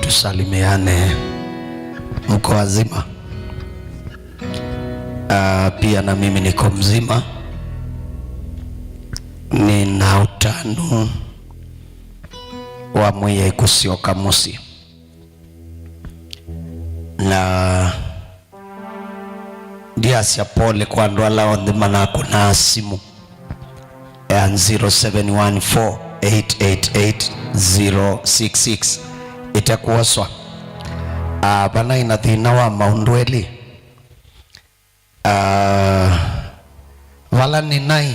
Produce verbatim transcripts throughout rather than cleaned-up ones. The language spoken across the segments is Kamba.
Tusalimiane. Mko wazima? Ah, pia na mimi niko mzima. Nina utanu wa Mwĩai kũsyoka mũsyĩ. Na ndiasya pole kwa andũ ala onthe manakũnaa simũ ya zero seven one four eight eight eight zero six six ĩte kũoswa. Ah, vanaĩ na thĩna wa maũndũ elĩ. Ah, vala nĩnaĩ,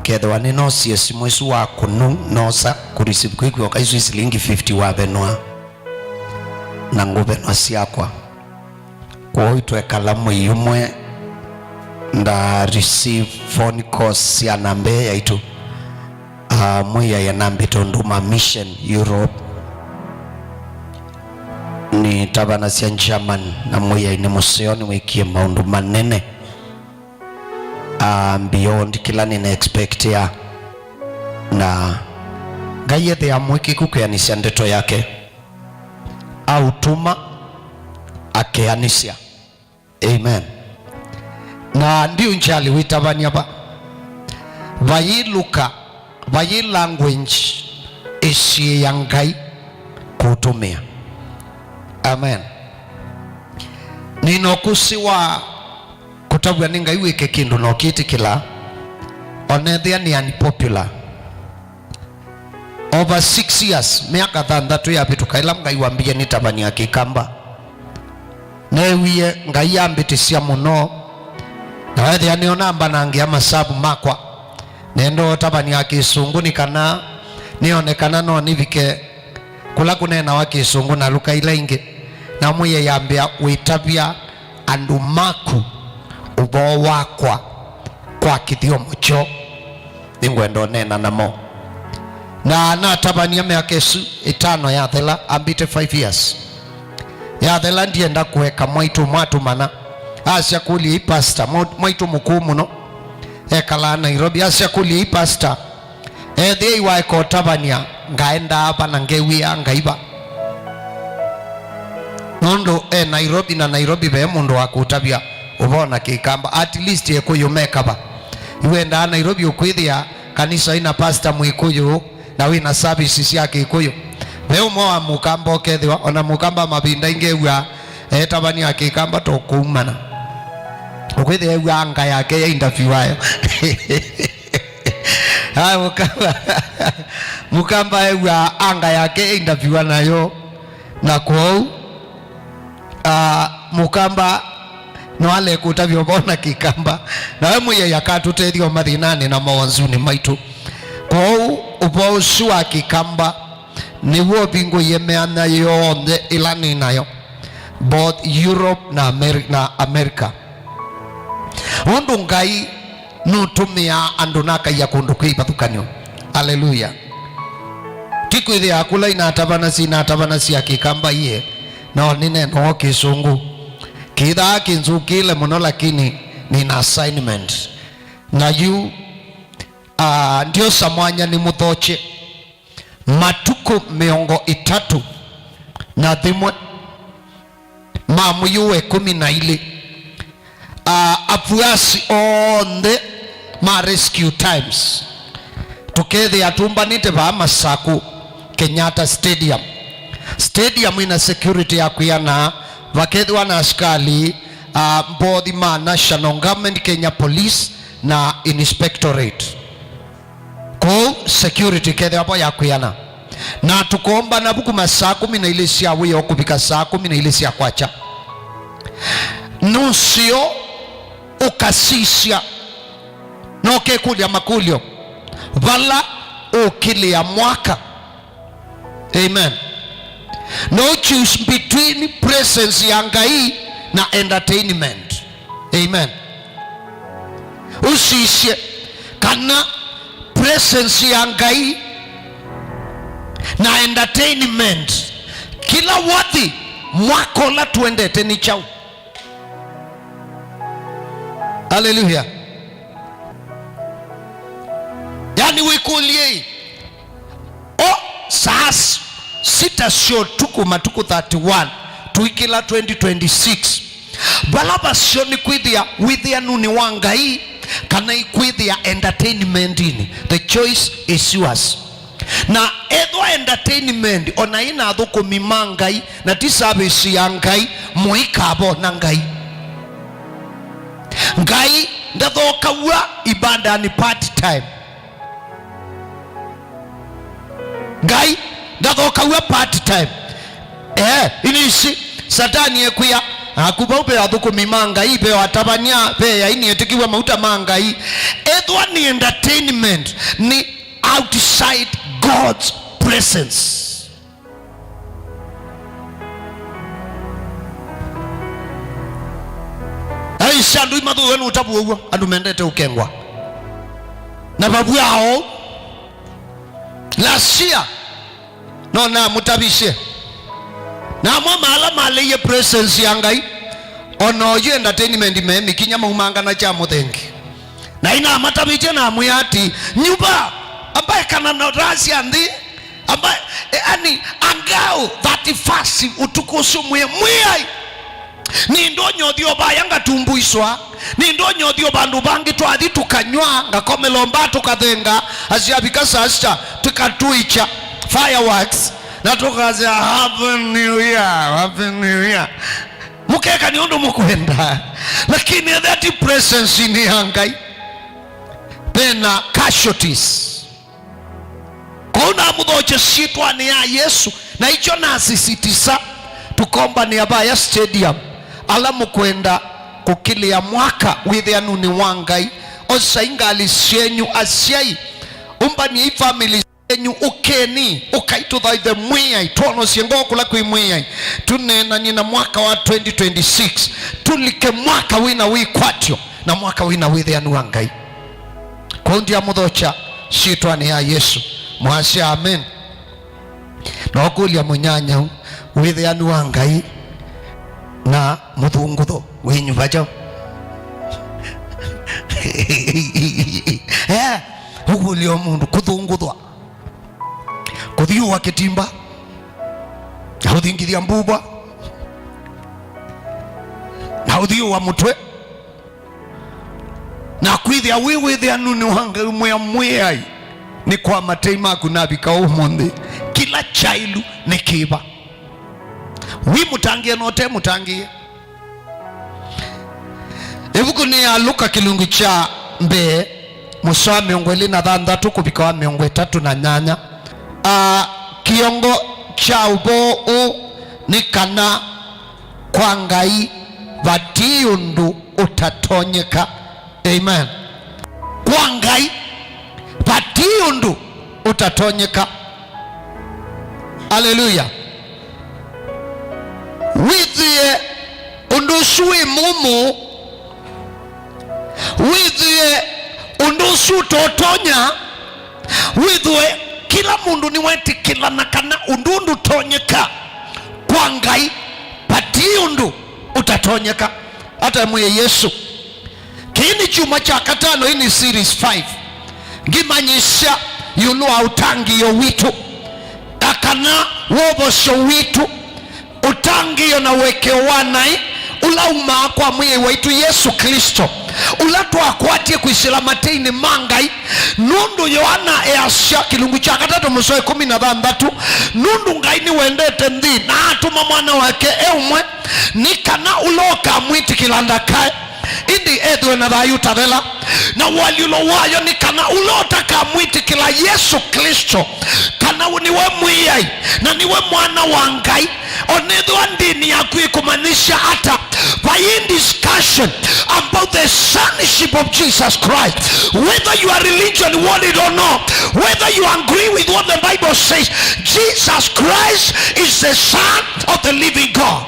kethĩwa nĩnosie simũ ĩsu wa kũnũ, noosa kũreceive kwĩkw'oka isu silingi fifty wavenwa na ngũvenwa syakwa. Kwoou twekala mwei ũmwe nda receive phone calls sya namba ĩĩ yaitũ. Ah, Mwĩai anambĩte ũndũ ma mission Europe. Nĩtavanasya German, na Mwĩai nĩ mũseo, nĩwĩkie maũndũ manene, ah, beyond kĩla nĩna expectia. Na Ngai ethĩa mwĩkĩku kwĩanĩsya ndeto yake, aũtũma akeanĩsya. Amen. Na ndiũngyali wĩtavany'a va, vayĩ lũka, vayĩ language ĩsiĩĩa Ngai kũũtũmĩa. Amen. Nĩna ũkũsĩ wa kũtavw'a nĩ Ngai wĩke kĩndũ na ũkĩtĩkĩla, onethĩa nĩ unpopular. Over six years, myaka thanthatũ yavĩtũka, ĩla Ngai wambie nĩtavany'a Kĩkamba, neewie Ngai ambĩtĩsya mũno, na wethĩa nĩona mbanangĩa masavu makwa. Nenda ũtavany'a Kĩsũngũ nĩ kana nĩone kana no nĩvike kũla kũneenawa Kĩsũngũ na lũka ila ingĩ. Na Mwĩai ambĩa, wĩtavya andũ maku ũvoo wakwa kwa kĩthyomo kyoo, nĩngwenda ũneena namo. Na natavany'a myaka ĩsu ĩtano yathela, ambĩte five years. Yathela, ndienda kũeka, mwaitũ mwatũmana, asya, kũlyei pastor, mwa-, mwaitũ mũkũũ mũno, ekalaa Nairobi, asya, kũlyei pastor, ethĩai waeka ũtavany'a, ngaendaa va na ngew'ĩaa Ngai va? Nũndũ e Nairobi, na Nairobi ve mũndũ wa kũtavya ũvoo na Kĩkamba, at least Ekũyũ me kava. Yu endaa Nairobi ũkwĩthĩa kanisa ĩna pastor Mwĩkũyũ na wĩna service sya Kĩkũyũ. Ve ũmwe wa Mũkamba ũkethĩwa, ona Mũkamba mavinda ingĩ ew'aa etavany'a Kĩkamba to kũumana. Ũkwĩthĩa ew'aa anga yake ya interview ayo. Aya, Mũkamba, Mũkamba ew'aa anga yake ya interview nayo, na kwoou, ah, Mũkamba no alekũtavya ũvoo na Kĩkamba, nawe Mwĩai akatũtethya o mathĩnanĩ na mawonzunĩ maitũ. Kwoou ũvoo ũsu wa Kĩkamba nĩw'o ũvingũie mĩanya yonthe ĩla nĩ nayo, both Europe na Ameri-, na America. Ũndũ Ngai nũtũmĩaa andũ na akaia kũndũ kwĩ ivathũkany'o. Aleluya! Ti kwĩthĩa kũla inatavanasya, inatavanasya Kĩkamba iye, no nĩneenawa Kĩsũngũ. Kĩthaa kĩnzũkĩle mũno, lakini nĩna assignment. Na yu, ah, ndiosa mwanya nĩmũthokye. Matukũ mĩongo ĩtatũ na thĩmwe ma mwei wa ĩkũmi na ilĩ, a, avuasi onthe ma Rescue Times tũkethĩa tũmbanĩte vaa Masakũ, Kenyatta Stadium. Stadium ĩna security ya kwĩana, vakethĩwa na asikali, a, mbothi ma National Government, Kenya Police na Inspectorate. Kũu security ĩkethĩwa vo ya kwĩana. Na tũkoombana vu kuma saa kũmi na ilĩ sya wĩoo kũvika saa kũmi na ilĩ sya kwakya. Nũseo ũkasisya na ũkekũlya makũlyo vala ũkĩlĩa mwaka. Amen. No choose between presence ya Ngai na entertainment. Amen. Ũsisye kana presence ya Ngai na entertainment. Kĩla wathi mwaka ũla tũendete nĩ kyaũ? Haleluya. Yani wĩkũlyei, o saa s-, sita sya ũtukũ matukũ thirty-one tũikĩla twenty twenty-six. Vala vaseo nĩ kwĩthĩa wĩthĩanunĩ wa Ngai kana ikwĩthĩa entertainment-inĩ. The choice is yours. Na ethwa entertainment ona ĩna athũkũmi ma Ngai na ti service ya Ngai, mũikavona Ngai. Ngai ndathokaw'a ibandani part time. Ngai ndathokaw'a part time. Eh, inĩ ici, Satani ekwĩa, naku vau ve athũkũmi ma Ngai, ve atavany'a, ve aini etĩkĩw'a mauta ma Ngai. Ethwa nĩ entertainment, nĩ outside God's presence. Aisha, andũ imathũwe nũtavu ũw'o, andũ mendete ũkengwa. Na vavw'ao, last year, no namũtavisye. Na amwe maala maleie presence ya Ngai, ona oyu entertainment me mĩkinya maumangana kya mũthengi. Na inamatavisye namwĩa ati, nyuva, ambaye kana na rasi ya nthĩ, ambaye, e, ani, angao thirty-first ũtukũ ũsu mwĩ, Mwĩai. Nĩndonya ũthi o vaya ngatumbuiswa. Nĩndonya ũthi o vandũ vangĩ twathi tũkanywa, ngakomela o mbaa tũkathenga, asyavika saa sita, tũkatũikya fireworks, na tũkasya, "Happy New Year, Happy New Year." Mũkeka nĩ ũndũ mũkwenda. Lakini ethĩa ti presence-inĩ ya Ngai, vena casualties. Kwoou namũthokye syĩtwanĩ ya Yesũ, na ikyo nasisitiza, tũkombanĩa vaya stadium, ala mũkwenda kũkĩlĩa mwaka wĩthĩanunĩ wa Ngai, osai ngalĩ syenyu asyai, ũmbany'ei family syenyu, ũkeni, ũkai tũthaithe Mwĩai, twonosye ngoo kũla kwĩ Mwĩai, tũneenany'e na mwaka wa twenty twenty-six, tũlike mwaka wĩna wĩkwatyo na mwaka wĩna wĩthĩanu wa Ngai. Kwoou ndyamũthokya syĩtwanĩ ya Yesũ. Mwasya amen. Nokũlya mũnyanyau, wĩthĩanu wa Ngai na mũthũngũtho wĩnyuva kyaũ? Eh, ũkũlya o mũndũ kũthũngũthwa, kũthyũũa kĩtimba, na ũthingithya mbuvwa, na ũthyũũa mũtwe. Na kwĩthĩa wĩ wĩthĩanunĩ wa Ngai, mwĩa Mwĩai, nĩ kwa matei maku navika ũmũnthĩ. Kĩla kyailu nĩ kĩva? Wĩ mũtangĩĩe na ũte mũtangĩĩe. Ĩvukunĩ ya Luka kĩlungu kya mbee, mũsoa wa mĩongo ĩlĩ na thanthatũ kũvika wa mĩongo ĩtatũ na nyanya. A, kĩongo kya ũvoo ũũ nĩ kana kwa Ngai vati ũndũ ũtatonyeka. Amen. Kwa Ngai vati ũndũ ũtatonyeka. Aleluya. Wĩthĩe ũndũ ũsu wĩ mũmũ, wĩthĩe ũndũ ũsu ũtotonya, wĩthĩe kĩla mũndũ nĩwetĩkĩlana kana ũndũ ũndũ ũtonyeka kwa Ngai, vati ũndũ ũtatonyeka. Ata mwĩe Yesũ. Kĩĩ nĩ kyumwa kya katano, ĩĩ nĩ series five, ngĩmanyĩsya ĩũlũ wa ũtangĩĩo witũ, na kana wovosyo witũ, ũtangĩĩo na ũekeo wa naĩ ũla umaa kwa Mwĩai waitũ Yesũ Klĩsto, ũla twakwatie kwĩsĩla mateinĩ ma Ngai. Nũndũ Yoana easya, kĩlungu kya katatũ mũsoa ĩkũmi na thanthatũ, nũndũ Ngai nĩwendete nthĩ, na atũma Mwana wake e ũmwe, nĩ kana ũla ũkamwĩtĩkĩla ndakae, ĩndĩ ethĩwe na thayũ ũtathela. Na ũalyũlo wayo nĩ kana ũla ũtakamwĩtĩkĩla Yesũ Klĩsto, kana nĩwe Mwĩai, na nĩwe Mwana wa Ngai, onethĩwa ndĩni yaku ĩkũmanyĩsya ata, vai discussion about the sonship of Jesus Christ. Whether your religion want it or not, whether you agree with what the Bible says, Jesus Christ is the Son of the living God.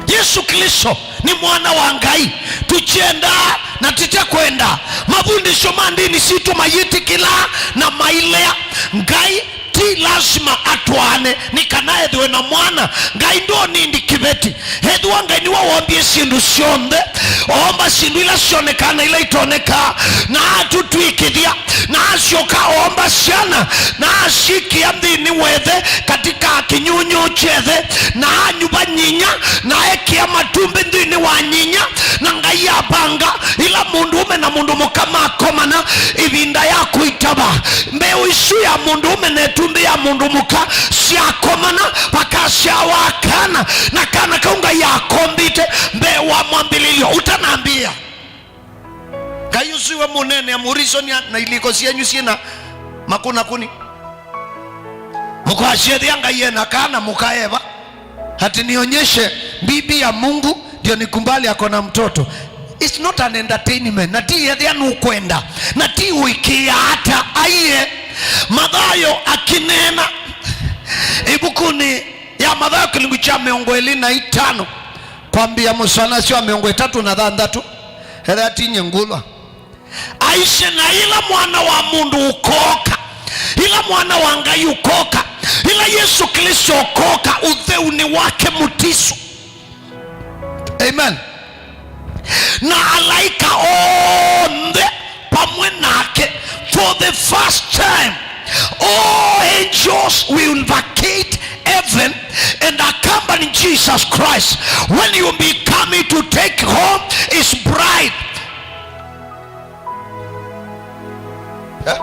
Yesũ Klĩsto nĩ Mwana wa Ngai. Tũkyendaa na tũtekwenda, mavundĩsyo ma ndĩni sitũ mayĩtĩkĩlaa na mailea. Ngai ti lasima atwaane nĩ kana ethĩwe na mwana. Ngai ndonindi kĩveti. Ethĩwa Ngai nĩwe wombie syĩndũ syonthe, oomba syĩndũ ila syonekaa na ila itonekaa, na atũtw'ĩkĩthya, na asyoka oomba syana, na Asyĩkĩa nthĩnĩ wa ĩthe, katika kĩnyunyũ kya ĩthe, na anyuva nyinya, na ekĩa matumbĩ nthĩnĩ wa nyinya, na Ngai apanga ĩla mũndũũme na mũndũ mũka makomana ĩvinda ya kũitava. Mbeũ isu ya mũndũũme na ĩtumbĩ ya mũndũ mũka syakomana, vakasyawa kana, na kana kau Ngai akombĩte mbee wa mwambĩlĩlyo ũtanambĩĩa. Ngai ũsu we mũnene amũrisonĩa na ilĩko syenyu syĩ na makũnakũni. Mũkasyethĩa Ngai ena kana mũkaeva. Ati nionyeshe bibi ya Mungu ndio nikubali ako na mtoto. It's not an entertainment. Na ti ethĩa nũkwenda. Na ti ũikĩa ata aiye. Mathayo akineena ĩvukunĩ ya Mathayo kĩlungu kya mĩongo ĩlĩ na itano kwambĩa mũsoa nasyo wa mĩongo ĩtatũ na thanthatũ. Ethĩa tinye ngulwa. Aisye, na ĩla Mwana wa Mũndũ ũkooka, ĩla Mwana wa Ngai ũkooka, ĩla Yesũ Klĩsto ũkooka ũtheunĩ wake mũtisu. Amen. Na alaĩka onthe vamwe nake for the first time. All angels will vacate heaven and accompany Jesus Christ when he will be coming to take home his bride. Eh?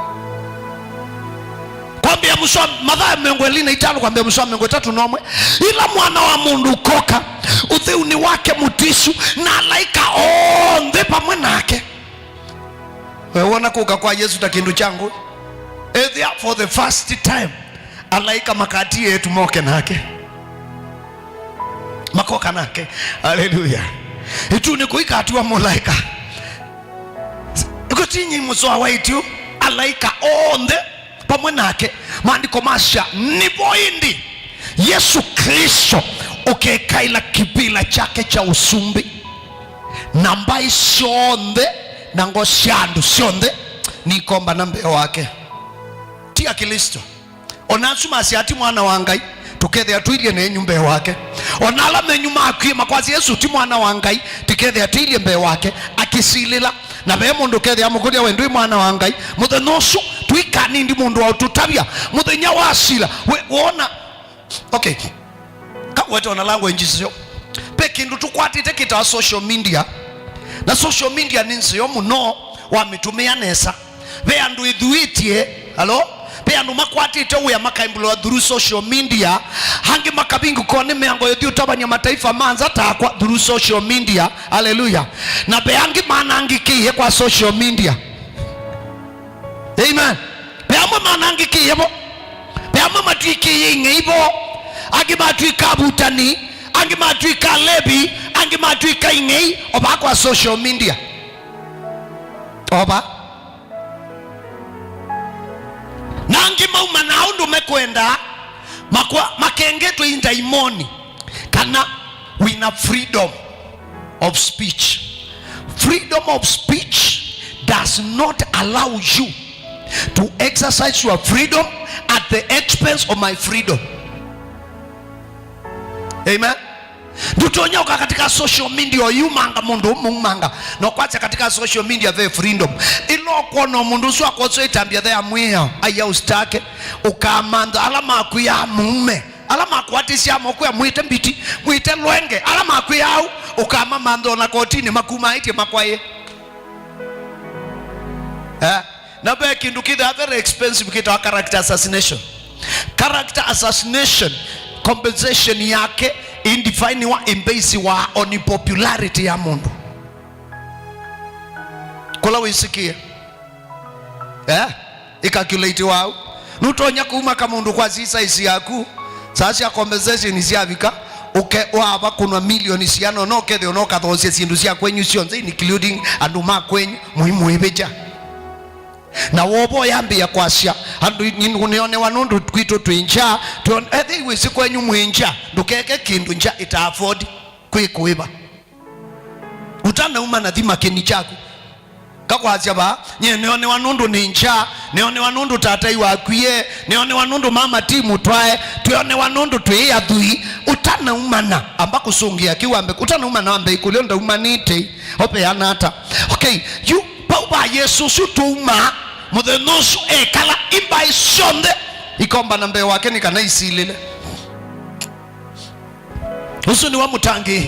Kwambĩa mũsoa, Mathayo mĩongo ĩlĩ na itano, kwambĩa mũsoa mĩongo ĩtatũ na ũmwe. Ĩla Mwana wa Mũndũ ũkoka ũtheunĩ wake mũtisu, na alaĩka onthe vamwe nake. We wona kũka kwa Yesũ ta kĩndũ kya ngũĩ? Ethĩa for the first time, alaĩka makatie etu moke nake. Makoka nake. Haleluya. Ĩtunĩ kũikatiwa mũlaĩka. Ĩkũtinyi mũsoa wa ĩtu, alaĩka onthe vamwe nake. Maandĩko masya, nĩvo ĩndĩ Yesũ Klĩsto ũkekaĩla kĩvĩla kyake kya ũsumbĩ, na mbaĩ syonthe na ngo sya andũ syonthe nikombana mbee wake. Ti Aklĩsto. O na asu masyaa ti Mwana wa Ngai, tũkethĩa tũilyĩ nenyu mbee wake. O na ala menyu makwie makwasya Yesũ ti Mwana wa Ngai, tũkethĩa tũilyĩ mbee wake, akĩsilĩla. Na ve mũndũ ũkethĩa amũkũlya, we ndwĩ Mwana wa Ngai, mũthenya ũsu tũikanindi mũndũ wa ũtũtavya mũthenya wa sila. We wona, okay. Kawete ona language nzeo. Ve kĩndũ tũkwatĩte kĩtawa social media. Na social media nĩ nzeo mũno wamĩtũmĩa nesa. Ve andũ ĩthuĩtye, alo? Ve andũ makwatĩte wĩa makaimbũlwa through social media. Angĩ makavingũkwa nĩ mĩango yũthi ũtavany'a mataifa ma nza takwa through social media. Haleluya. Na ve angĩ manangĩkĩie kwa social media. Amen. Ve amwe manangĩkĩie vo. Ve amwe matw'ĩkĩie ing'ei vo. Angĩ matw'ĩka avutani. Angĩ matw'ĩka alevi. Angĩ matw'ĩka ing'ei o vaa kwa social media. O vaa. Na angĩ maumanaa ũndũ mekwenda, makwa-, makengetwe i ndaimoni, kana wĩna freedom of speech. Freedom of speech does not allow you to exercise your freedom at the expense of my freedom. Amen. Ndũtonya ũka katika social media ũyumanga mũndũ ũmwe umanga. Na kwasya katika social media ve freedom. Ĩla ũkwona mũndũ ũsu akosa ĩtambya the ya mwĩao, aya ũsitake, ũkamantha ala makwĩa mume. Ala makwatĩsya mokwĩa mwĩte mbiti, mwĩte lwenge, ala makwĩa au, ũkamamantha ona kotinĩ makumaĩtye makwaĩe. Eh? Na ve kĩndũ kĩthaa very expensive kĩtawa character assassination. Character assassination, compensation yake indefiniwa, imbasiwa on popularity ya mũndũ. Kũla wĩsikie. Eh? Ĩcalculate wau. Nũtonya kuma kamũndũ kwa size yaku, saa sya compensation syavika, ũke wava kũnwa milioni siana, no kethe ũno ũkathoosya syĩndũ sya kwenyu syonthe, including andũ ma kwenyu, mũimũĩvĩkya. Na wova ũyambĩĩa kwasya, andũ nĩ-, nĩonewa nũndũ kwitũ twĩ nja, twĩon-, ethĩwa wĩsĩ kwenyu mwĩ nja, ndũkeke kĩndũ nja ĩta afford kwĩ kũĩva. Ũtanauma na thima kĩni kyaku. Kakwasya vaa, nyie nĩonewa nũndũ nĩ nja, nĩonewa nũndũ tatai wakwie, nĩonewa nũndũ mama ti mũtwae, twĩonewa nũndũ twĩ athwii. Ũtanaumana, amba kũsũngĩa kĩu ambe, ũtanaumana ambe ĩkũlyo ndaumanĩte. Opeana ata? Okay, yu, vau va Yesũ ũsu tũumaa, mũthenya ũsu ekala imbaĩ syonthe Ikombana mbee wake nĩ kana isilĩle. Ũsu nĩwe mũtangĩĩi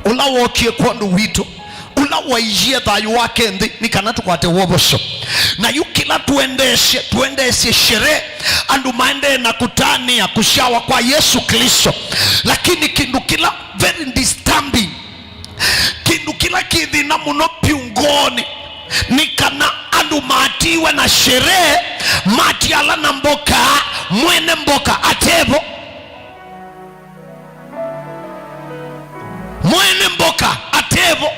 ũla wookie kwondũ witũ, ũla waĩie thayũ wake nthĩ nĩ kana tũkwate wovosyo. Na yu kĩla tũendeesye, tũendeesye sherehe, andũ maendee na kũtanĩa kũsyawa kwa Yesũ Klĩsto. Lakini kĩndũ kĩla very disturbing, kĩndũ kĩla kĩ thĩna mũno vyũ ngoonĩ nĩ kana andũ matiwe na sherehe, matiala na mboka, mwene mboka atevo. Mwene mboka atevo.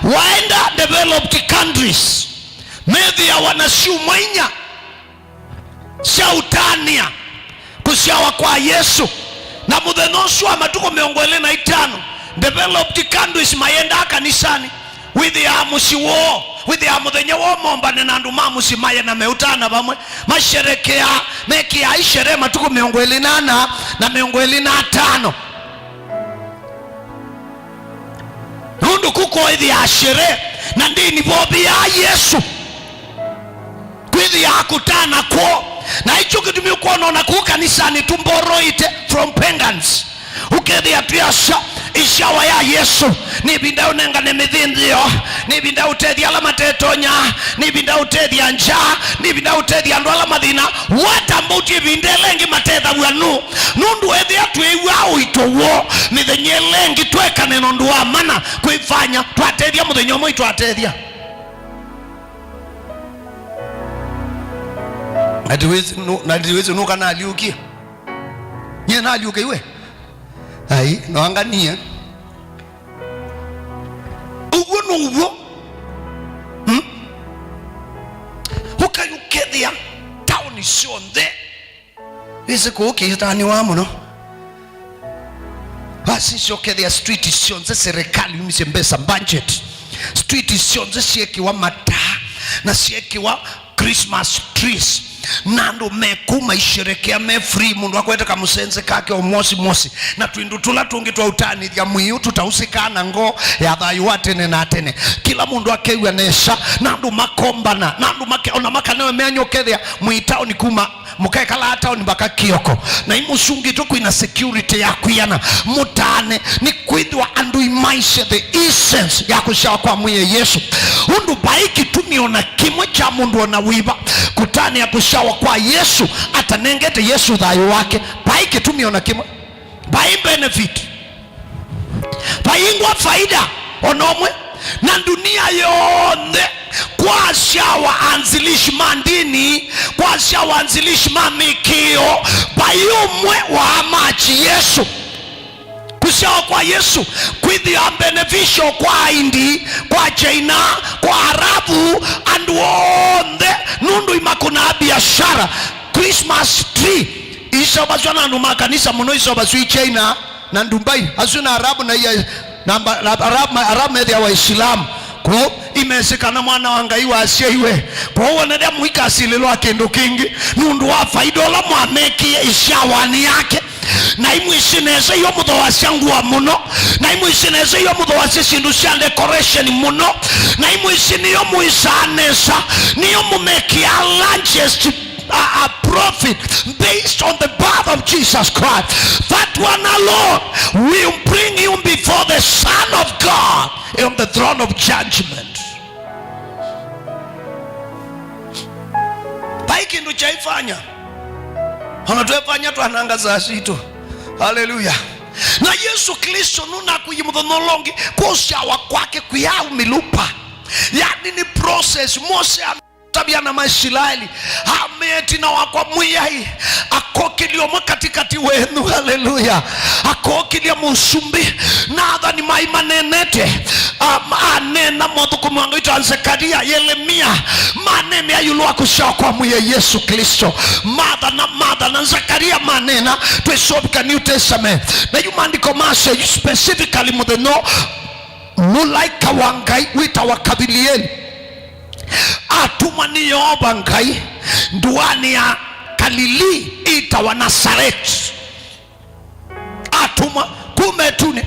Waenda developed countries, methĩawa na syumwa inya sya ũtanĩa kũsyawa kwa Yesũ. Na mũthenya ũsu wa matukũ mĩongo ĩlĩ na itano, developed countries mayendaa kanisanĩ. Wĩthĩaa mũsyĩ woo, wĩthĩaa mũthenya woo mombane na andũ ma mũsyĩ maye na meũtana vamwe, masherekeaa, mekĩaa isherehe matukũ mĩongo ĩlĩ na ana na mĩongo ĩlĩ na atano. Nũndũ kũ kwĩthĩaa sherehe na ndĩni vovĩaa Yesũ. Kwĩthĩaa kũtana kwoo. Na ĩkyo kĩtumi ũkwona ona kũu kanisanĩ tũmboroite from pagans. Ũkethĩa twĩasya ĩsyawa ya Yesũ nĩ ĩvinda ya ũnengane mĩthĩnzĩo, nĩ ĩvinda ya ũtethya ala matetonya, nĩ ĩvinda ya ũtethya ngya, nĩ ĩvinda ya ũtethya andũ ala mathĩna. What about ĩvinda ĩla ĩngĩ matethaw'a nũũ? Nũndũ ethĩa twĩw'aa ũito woo, mĩthenya ĩla ĩngĩ twekane na ũndũ wa mana kwĩfanya twatethya mũthenya ũmwe itwatethya. Na ndiwĩsĩ nũ-, na ndiwĩsĩ nũka nalyũkie. Nyie nalyũkĩiwe. Ai, noanganie. Ũw'o nũw'o. Hmm? Ũkayũkethĩa taoni syonthe. Wĩsĩ kũũ kĩtanĩwa mũno. Vasisya ũkethĩa street syonthe serikali yumisye mbesa, budget. Street syonthe syekĩwa mataa na syekĩwa Christmas trees. Na andũ me kũu maisherekea me free, mũndũ akwete kamũsenze kake o mwosi mwosi. Na twĩndũ tũla tũngĩ twa ũtanĩthya mwĩĩ ũtũ tũtausĩkaa na ngoo ya thayũ wa tene na tene. Kĩla mũndũ akew'a nesa, na andũ makombana, na andũ make-, ona makanewe meany'a ũkethĩa mwĩ taoni kuma mũkekalaa taoni mpaka kĩoko, na imũsungĩtwe kwĩna security ya kwĩana. Mũtaane nĩ kwĩthĩwa andũ imaisye the essence ya kũsyawa kwa Mwĩai Yesũ. Ũndũ vai kĩtumi ona kĩmwe kya mũndũ ona wĩva kũtanĩa kũsyawa kwa Yesũ atanengete Yesũ thayũ wake. Vai kĩtumi ona kĩmwe. Vai benefit. Vaingwa faida ona ũmwe. Na ndunia yonthe, kwasyawa anzilishi ma ndini, kwasyawa anzilishi ma mĩkĩo, vai ũmwe wa amachi Yesũ. Kũsyawa kwa Yesũ kwĩthĩa beneficial kwa Aindi, kwa China, kwa Arabu, andũ onthe, nũndũ imakũnaa biashara. Christmas tree iseũvasw'a na andũ ma kanisa mũno, iseũvasw'a i China. Na Dubai, asu na Arabu na iya, na mba-, na Arabu, ma-, Arabu methĩawa Isilamu. Kwoou imesĩ kana mwana wa Ngai wasyaiwe. Kwoou wonethya mũikasilĩlwa kĩndũ kĩngĩ nũndũ wa faida ũla mwamekĩie ĩsyawanĩ yake. Na imwĩsĩ nesa iyo mũthoasya ngũa mũno. Na imwĩsĩ nesa iyo mũthoasya syĩndũ sya decoration mũno. Na imwĩsĩ nĩyo mũĩsaa nesa. Nĩyo mũmekĩaa largest a, a profit based on the birth of Jesus Christ. That one alone will bring you before the Son of God on the throne of judgment. Vai kĩndũ kyaifanya. Ona twefanya twananga saa sitũ. Haleluya. Na Yesu Kristo nũnakwĩie mũthenya ũla ũngĩ kũsyawa kwake kwĩaumĩlupa. Yani nĩ process. Mose Tavya na Maisilaeli, amea ĩtina wakwa Mwĩai akokĩlya ũmwe katĩkatĩ wenyu. Haleluya. Akokĩlya mũsumbĩ na athani mai maneenete, am-, aneena mothũkũmi wa Ngai ta Zekaria, Yelemia, maneenea ĩũlũ wa kũsyawa kwa Mwĩai Yesu Kristo. Martha na, Martha na Zekaria maneena, twĩsovika New Testament. Na yu maandĩko masya yu specifically mũthenya ũũ, mũlaĩka wa Ngai wĩtawa Kavilieli atũmwa nĩ Yeova Ngai ndũanĩ ya Kalilii ĩtawa Nazareti. Atũmwa kuma ĩtunĩ.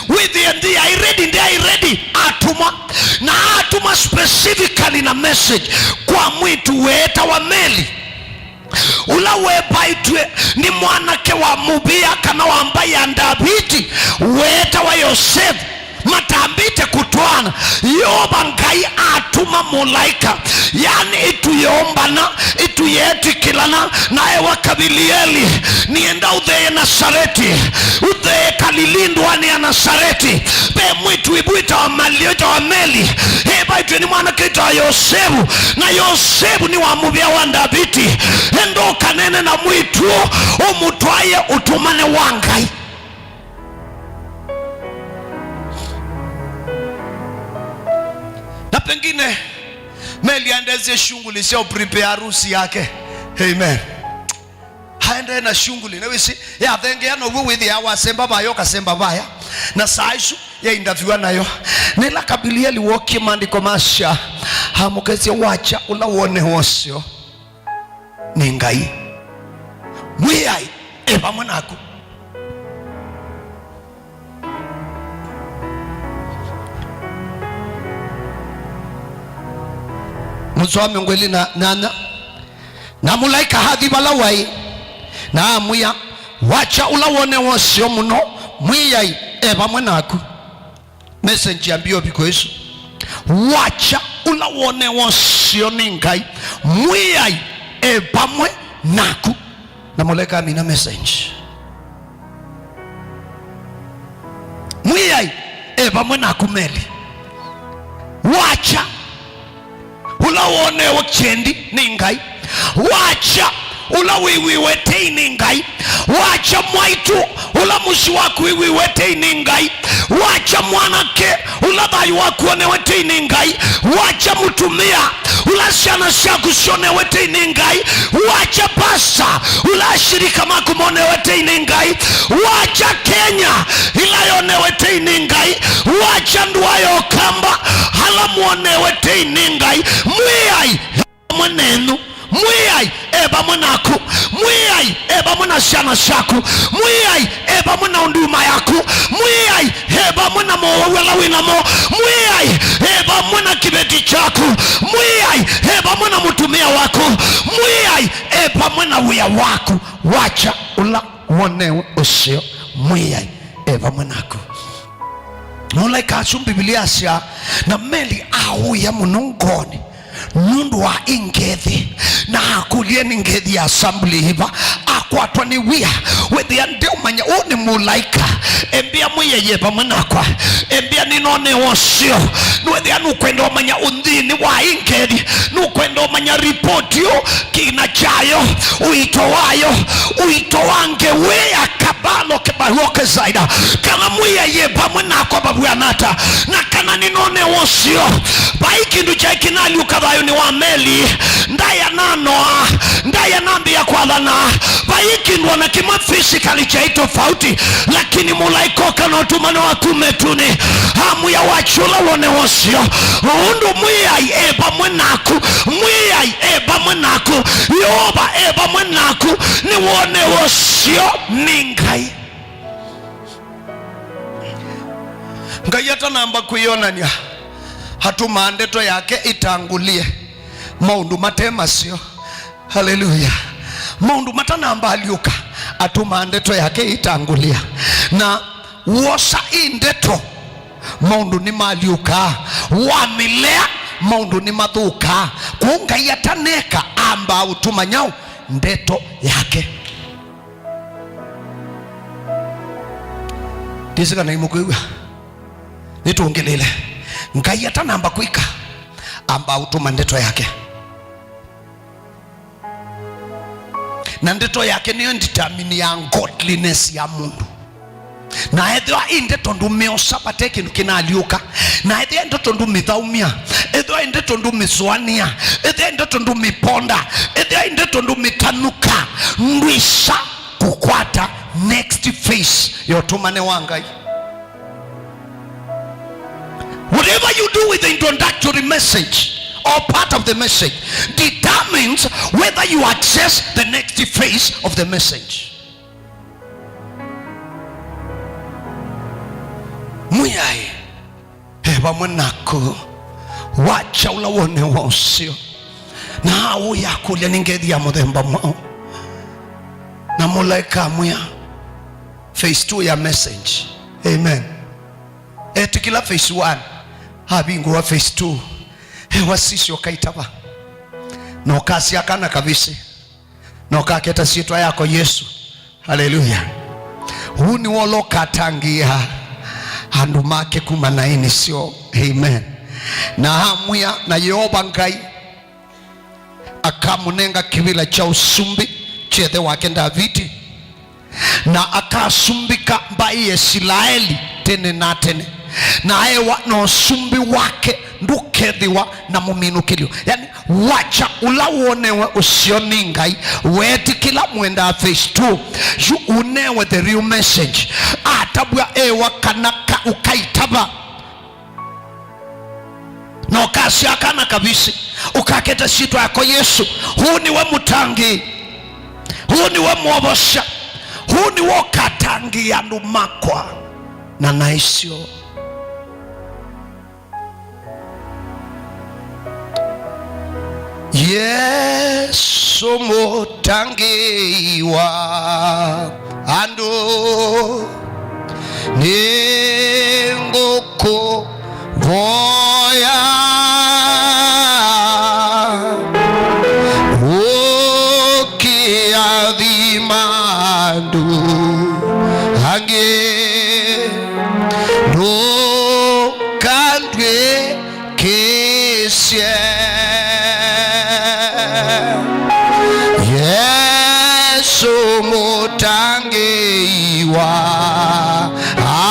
Wĩthĩe nthĩ yaĩ ready, ndyaĩ ready, atũmwa. Na atũmwa specifically na message kwa mwĩĩtu weetawa Meli. ũla wevaĩtw'e nĩ mwanake wa mũvĩa kana wa mbaĩ ya Ndaviti weetawa Yosevu, matambĩte kũtwaana, Yeova Ngai atũma mũlaĩka, yani ĩtu yoombana, ĩtu yeetĩkĩlana, na ewa Kavilieli, nĩenda ũthee Nasareti, ũthee Kalili ndũanĩ ya Nasareti. Ve mwĩĩtu ĩvu ĩtawa Mali, ĩtawa Meli, ĩvaĩtw'e nĩ mwanake ĩtawa Yosevu, na Yosevu nĩ wa mũvĩa wa Ndaviti. Enda ũkaneene na mwĩĩtu ũũ, ũmũtwaĩe ũtũmane wa Ngai. Na pengine Meli aendeesye shughuli sya prepare harusi yake. Amen. Aendee na shughuli. Na wĩsĩ, yathengea now'o wĩthĩaa wasemba vaya, ũkasemba vaya. Na saa isu ya interviewa nayo. Na ĩla Kavilieli wookie, maandĩko masya, amũkethya, wakya ũla wonewa ũseo nĩ Ngai. Mwĩai e vamwe naku. Mũsoa wa mĩongo ĩlĩ na nyanya. Na mũlaĩka athi vala waĩ, na amwĩa, wakya ũla wonewa ũseo mũno, Mwĩai e vamwe naku. Message ya mbio viko isu. Wakya ũla wonewa ũseo nĩ Ngai, Mwĩai e vamwe naku. Na mũlaĩka amina message. Mwĩai e vamwe naku Meli. Wakya ũla wonewa kyendi nĩ Ngai. Wakya ũla wĩw'ĩwe tei nĩ Ngai. Wakya mwaitũ ũla mũsyĩ waku wĩw'ĩwe tei nĩ Ngai. Wakya mwanake ũla thayũ waku wonewe tei nĩ Ngai. Wakya mũtumĩa ũla syana syaku syonewe tei nĩ Ngai. Wakya pasta ũla ashirika maku monewe tei nĩ Ngai. Wakya Kenya ĩla yonewe tei nĩ Ngai. Wakya ndũa ya Ũkamba ala mwonewe tei nĩ Ngai. Mwĩai vamwe nenyu. Mwĩai e vamwe naku. Mwĩai e vamwe na syana syaku. Mwĩai e vamwe na nduma yaku. Mwĩai e vamwe na mowau ala wĩ namo. Mwĩai e vamwe na kĩveti kyaku. Mwĩai e vamwe na mũtumĩa waku. Mwĩai e vamwe na wĩa waku. Wakya ũla wonewe ũseo, Mwĩai e vamwe naku. Mũlaĩka asu Mbivilia asya, na Meli aũĩa mũno ngoonĩ nũndũ wa ĩ ngethi, na akũlya, nĩ ngethi ya Assembly ĩva? Akwatwa nĩ wia. Wĩthĩa ndeũmanya ũũ nĩ mũlaĩka, embĩa Mwĩai e vamwe nakwa, embĩa nĩnonewa ũseo. Nĩwĩthĩa nũkwenda ũmanya ũnthĩnĩ wa ĩ ngethi, nũkwenda ũmanya ripoti ũ kĩna kyayo, ũito wayo, ũito wa ngewa ya kabalo kebahuokesaida, kana Mwĩai e vamwe nakwa vavw'ana ata, na kana nĩnonewa ũseo. Vai kĩndũ kyaĩ kĩnalyũka thayũnĩ wa Meli. Ndaĩ ananoa, ndaĩ anambĩĩa kwathana. Vai kĩndũ ona kĩmwe physically kyaĩ tofauti, lakini mũlaĩka oka na ũtũmano wa kuma ĩtunĩ, amwĩa, wakya ũla wonewa ũseo, ũndũ Mwĩai e vamwe naku. Mwĩai e vamwe naku. Yeova e vamwe naku. Nĩwonewa ũseo nĩ Ngai. Ngai atanamba kwĩyonany'a, atũmaa ndeto yake ĩtangũlĩe maũndũ mate maseo. Haleluya! Maũndũ matanamba alyũka, atũmaa ndeto yake ĩtangũlĩa. Na wosa ĩ ndeto, maũndũ nĩmalyũkaa. Wamĩlea, maũndũ nĩmathũkaa. Kwoou Ngai ataneka, ambaa ũtũma nyaũ? Ndeto yake. Ndĩsĩ kana nĩmũkwĩw'a. Nĩtũngĩlĩle. Ngai atanamba kwĩka, ambaa ũtũma ndeto yake. Na ndeto yake nĩyo determine ya godliness ya mũndũ. Na ethĩwa ĩ ndeto ndũmĩosa, vate kĩndũ kĩnalyũka. Na ethĩwa ĩ ndeto ndũmĩthaũmya, ethĩwa ĩ ndeto ndũmĩsũanĩa, ethĩwa ĩ ndeto ndũmĩponda, ethĩwa ĩ ndeto ndũmĩtanũka, ndwĩsa kũkwata next phase ya ũtũmane wa Ngai. Whatever you do with the introductory message or part of the message determines whether you access the next phase of the message. Mwĩai e vamwe naku. Wakya ũla wonewa ũseo. Na aũya akũlya, nĩ ngethi ya mũthemba mwaũ? Na mũlaĩka amwĩa, phase two ya message. Amen. Etĩkĩla phase one, avingũa phase two. Ewa sisya ũkaitava. Na ũkasya kana kavĩsĩ. Na ũkaketa syĩtwa yako Yesũ. Haleluya. Ũu nĩw'o ũla ũkatangĩĩa andũ make kuma naĩnĩ syoo. Amen. Na amwĩa, na Yeova Ngai akamũnenga kĩvĩla kya ũsumbĩ kya ĩthe wake Ndaviti, na akasumbĩka mbaĩ ya Isilaeli tene na tene, na aewa na ũsumbĩ wake ndũkethĩwa na mũminũkĩlyo. Yani, wacha ũla wonewe ũseo nĩ Ngai, weetĩkĩla mwendaa phase two, yu ũnewe the real message. Atavw'a ewa kana ka, ũkaitava. Na ũkasya kana kavĩsĩ, ũkaketa syĩtwa yako Yesũ. Ũũ nĩwe mũtangĩĩi, ũũ nĩwe mwovosya, ũũ nĩwe ũkatangĩĩa andũ makwa na naĩ syoo. Yesũ mũtangĩĩi wa andũ, nĩngũkũvoya ũkĩathima andũ angĩ, ndũkandwĩ kĩsye. Yesũ mũtangĩĩi wa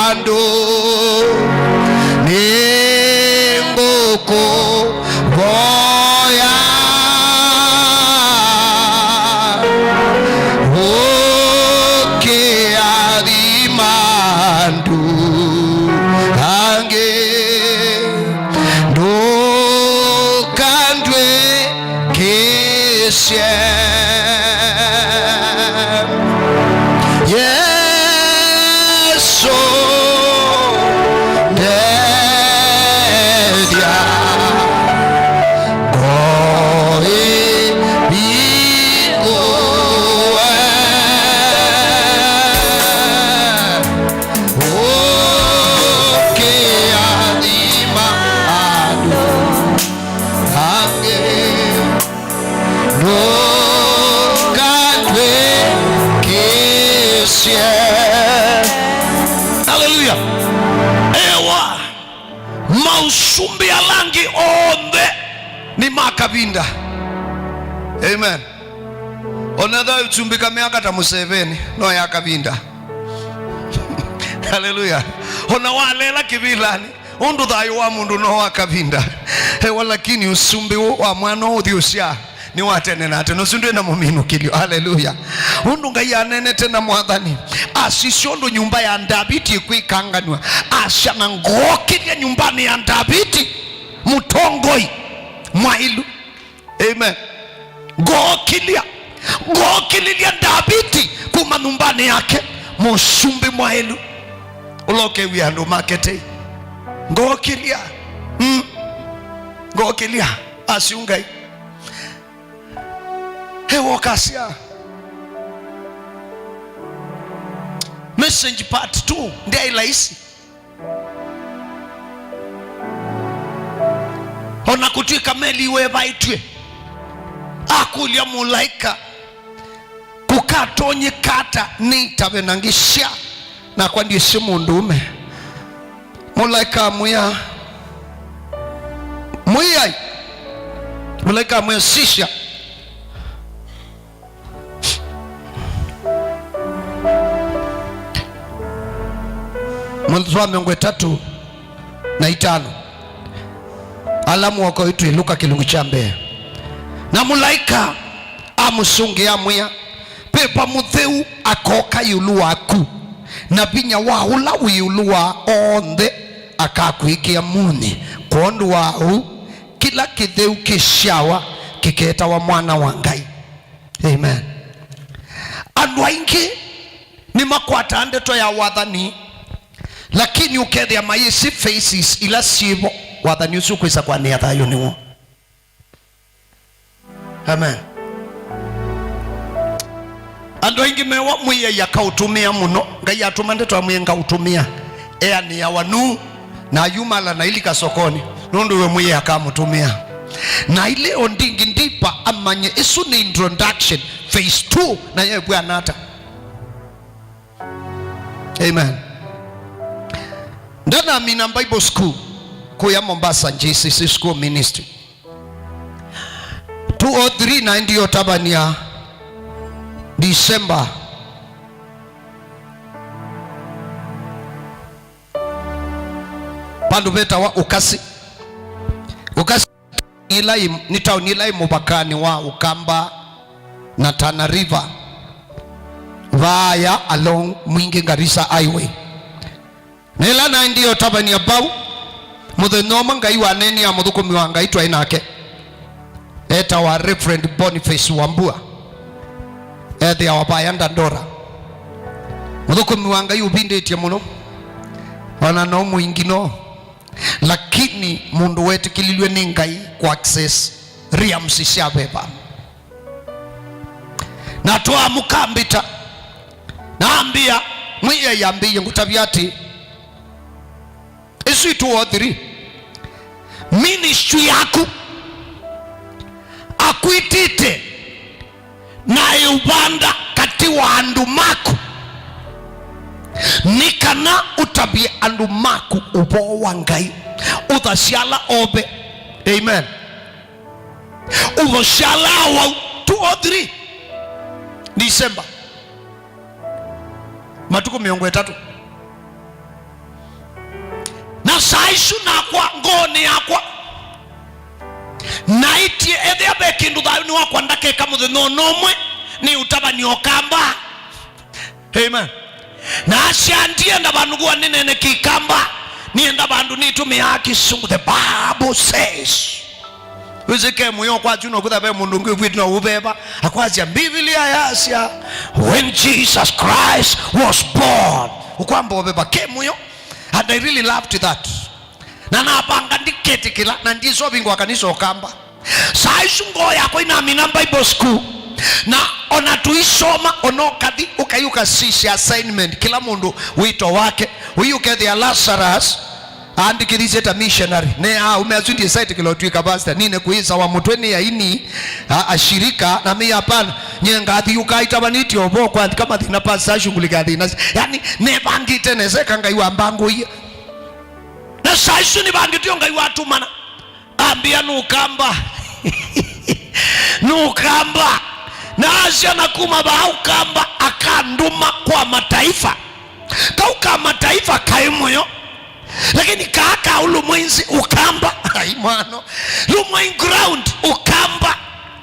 andũ, nĩngũkũvoya ũkĩathima andũ angĩ, ndũkandwĩkĩsye. Yesũ, ndethya, ngoo ĩvingũe. Ũkĩathima andũ angĩ, ndũkatwĩkĩsye. Haleluya. Ewa, maũsumbĩ ala angĩ onthe nĩ ma kavinda. Amen. Ona ethĩwa ũsumbĩka mĩaka ta Mũseveni, no ya kavinda. Haleluya. Ona walela kĩvĩlanĩ, ũndũ thayũ wa mũndũ no wa kavinda. Ewa, lakini ũsumbĩ ũũ wa mwana ũũ ũthi ũsyaa nĩ wa tene na tene, ũsu ndwĩ na mũminũkĩlyo. Haleluya. Ũndũ Ngai aneenete na mwathani, asisya ũndũ nyũmba ya Ndaviti ĩkwĩkanganw'a, asya, na ngookĩlya nyũmbanĩ ya Ndaviti mũtongoi mwaĩlu. Amen. Ngookĩlya, ngookĩlĩlya Ndaviti kuma nyũmbanĩ yake mũsumbĩ mwaĩlu, ũla ũkew'a andũ make tei. Ngookĩlya. Mm. Ngookĩlya. Asya Ngai. Ewa, ũkasya. Message part two ndyaĩ laisi. O na kũtw'ĩka meli wevaĩtw'e, akũlya mũlaĩka, kũkatonyeka ata nĩtave na ngĩsya, nakwa ndyĩsĩ mũndũũme? Mũlaĩka amwĩa, Mwĩai. Mũlaĩka amwĩa, Sisya. Mũthwa mĩongo ĩtatũ na itano. Ala mwoko itwĩ Luka kĩlungu kya mbee. Na mũlaĩka amũsũngĩa amwĩa, Veva Mũtheu akooka ĩũlũ waku, na vinya wa ũla wĩ ĩũlũ wa onthe akakwĩkĩa munyi. Kwondũ wa ũu, kĩla kĩtheu kĩsyawa kĩketawa mwana wa Ngai. Amen. Andũ aingĩ nĩmakwataa ndeto ya wathani, lakini ũkethĩa mayĩsĩ phases ila syĩvo wathani ũsu ũkwĩsa kũanĩa thayũ nĩw'o. Amen. Andũ aingĩ mewa Mwĩai akaũtũmĩa mũno. Ngai atũma ndeto amwĩe, "Ngaũtũmĩa." Eanĩawa nũũ? Na ayumala na ilika sokonĩ, nũndũ we Mwĩai akamũtũmĩa. Na ileo ndingi ndipa amanye ĩsu nĩ introduction, phase two, na yevw'ana ata? Amen. Ndanamina Bible School kuya Mombasa, J C C School Ministry. Two oh three na ndio tabania December. Pandu vetawa Ukasi. Ukasi ila i, nĩ taoni ila i mũvakanĩ wa Ukamba na Tana River, vaaya along Mwingi Garissa Highway. Na ĩla naendie ũtavany'a vau, mũthenya ũmwe Ngai waneenie mũthũkũmi wa Ngai twaĩ nake, etawa Reverend Boniface Wambua, ethĩawa vaya Dandora. Mũthũkũmi wa Ngai ũvindĩtye mũno, ona no mũingi no, lakini mũndũ wetĩkĩlilw'e nĩ Ngai kũ access realms sya veva. Na twaamũka mbĩta, na ambĩa, Mwĩai ambĩie ngũtavya atĩ, ĩsu ĩ two oh three, ministry yaku akwĩtĩte na ĩũvanda katĩ wa andũ maku, nĩ kana ũtavye andũ maku ũvoo wa Ngai, ũthasyala ove. Amen. Ũthosyalaa wau two oh three December, matukũ mĩongo ĩtatũ. Na saa isu nakwa ngoonĩ yakwa naĩtye, ethĩa ve kĩndũ thayũnĩ wakwa ndakeka mũthenya ona ũmwe, nĩ ũtavany'a Ũkamba. Amen. Na asya, "Ndienda vandũ ngũa nĩneene Kĩkamba, nĩenda vandũ nĩtũmĩaa Kĩsũngũ." The Bible says. Wĩsĩ ke mũyo kwakyu no kwĩtha ve mũndũ ũngĩ ũvwĩte no ũveva, akwasya, "Mbivilia yasya, when Jesus Christ was born." Ũkwamba ũveva ke mũyo. And I really loved that. Na navanga ndiketĩkĩla, na ndisovi ngwa kanisa Ũkamba. Saa isu ngoo yakwa inamina Bible school, na ona tũisoma, ona ũkathi ũkai ũkasisya assignment, kĩla mũndũ wĩto wake. Ũi ũkethĩa Lazarus aandĩkĩthisye ta missionary, ne a ũme asu ndĩsaĩtĩkĩla ũtw'ĩka pastor, nine kũĩsawa mũtwe nĩ aini a ashirika na mĩ hapana, nye ngathi ũkaitavanĩtye ũvoo kwa thika mathĩna pastor ashughulikia thĩna. Yani nevangĩte nesa eka Ngai wambangũie. Na saa isu nĩvangĩtio Ngai watũmana, ambĩa, "Nũkamba." Nũkamba. Na asya, "Na kuma vaa Ũkamba akandũma kwa mataifa." Kau ka mataifa kaĩ mũyo, lakini kaa ka ũlũmwa inzi Ũkamba, ai mwano, lumwa in ground Ũkamba,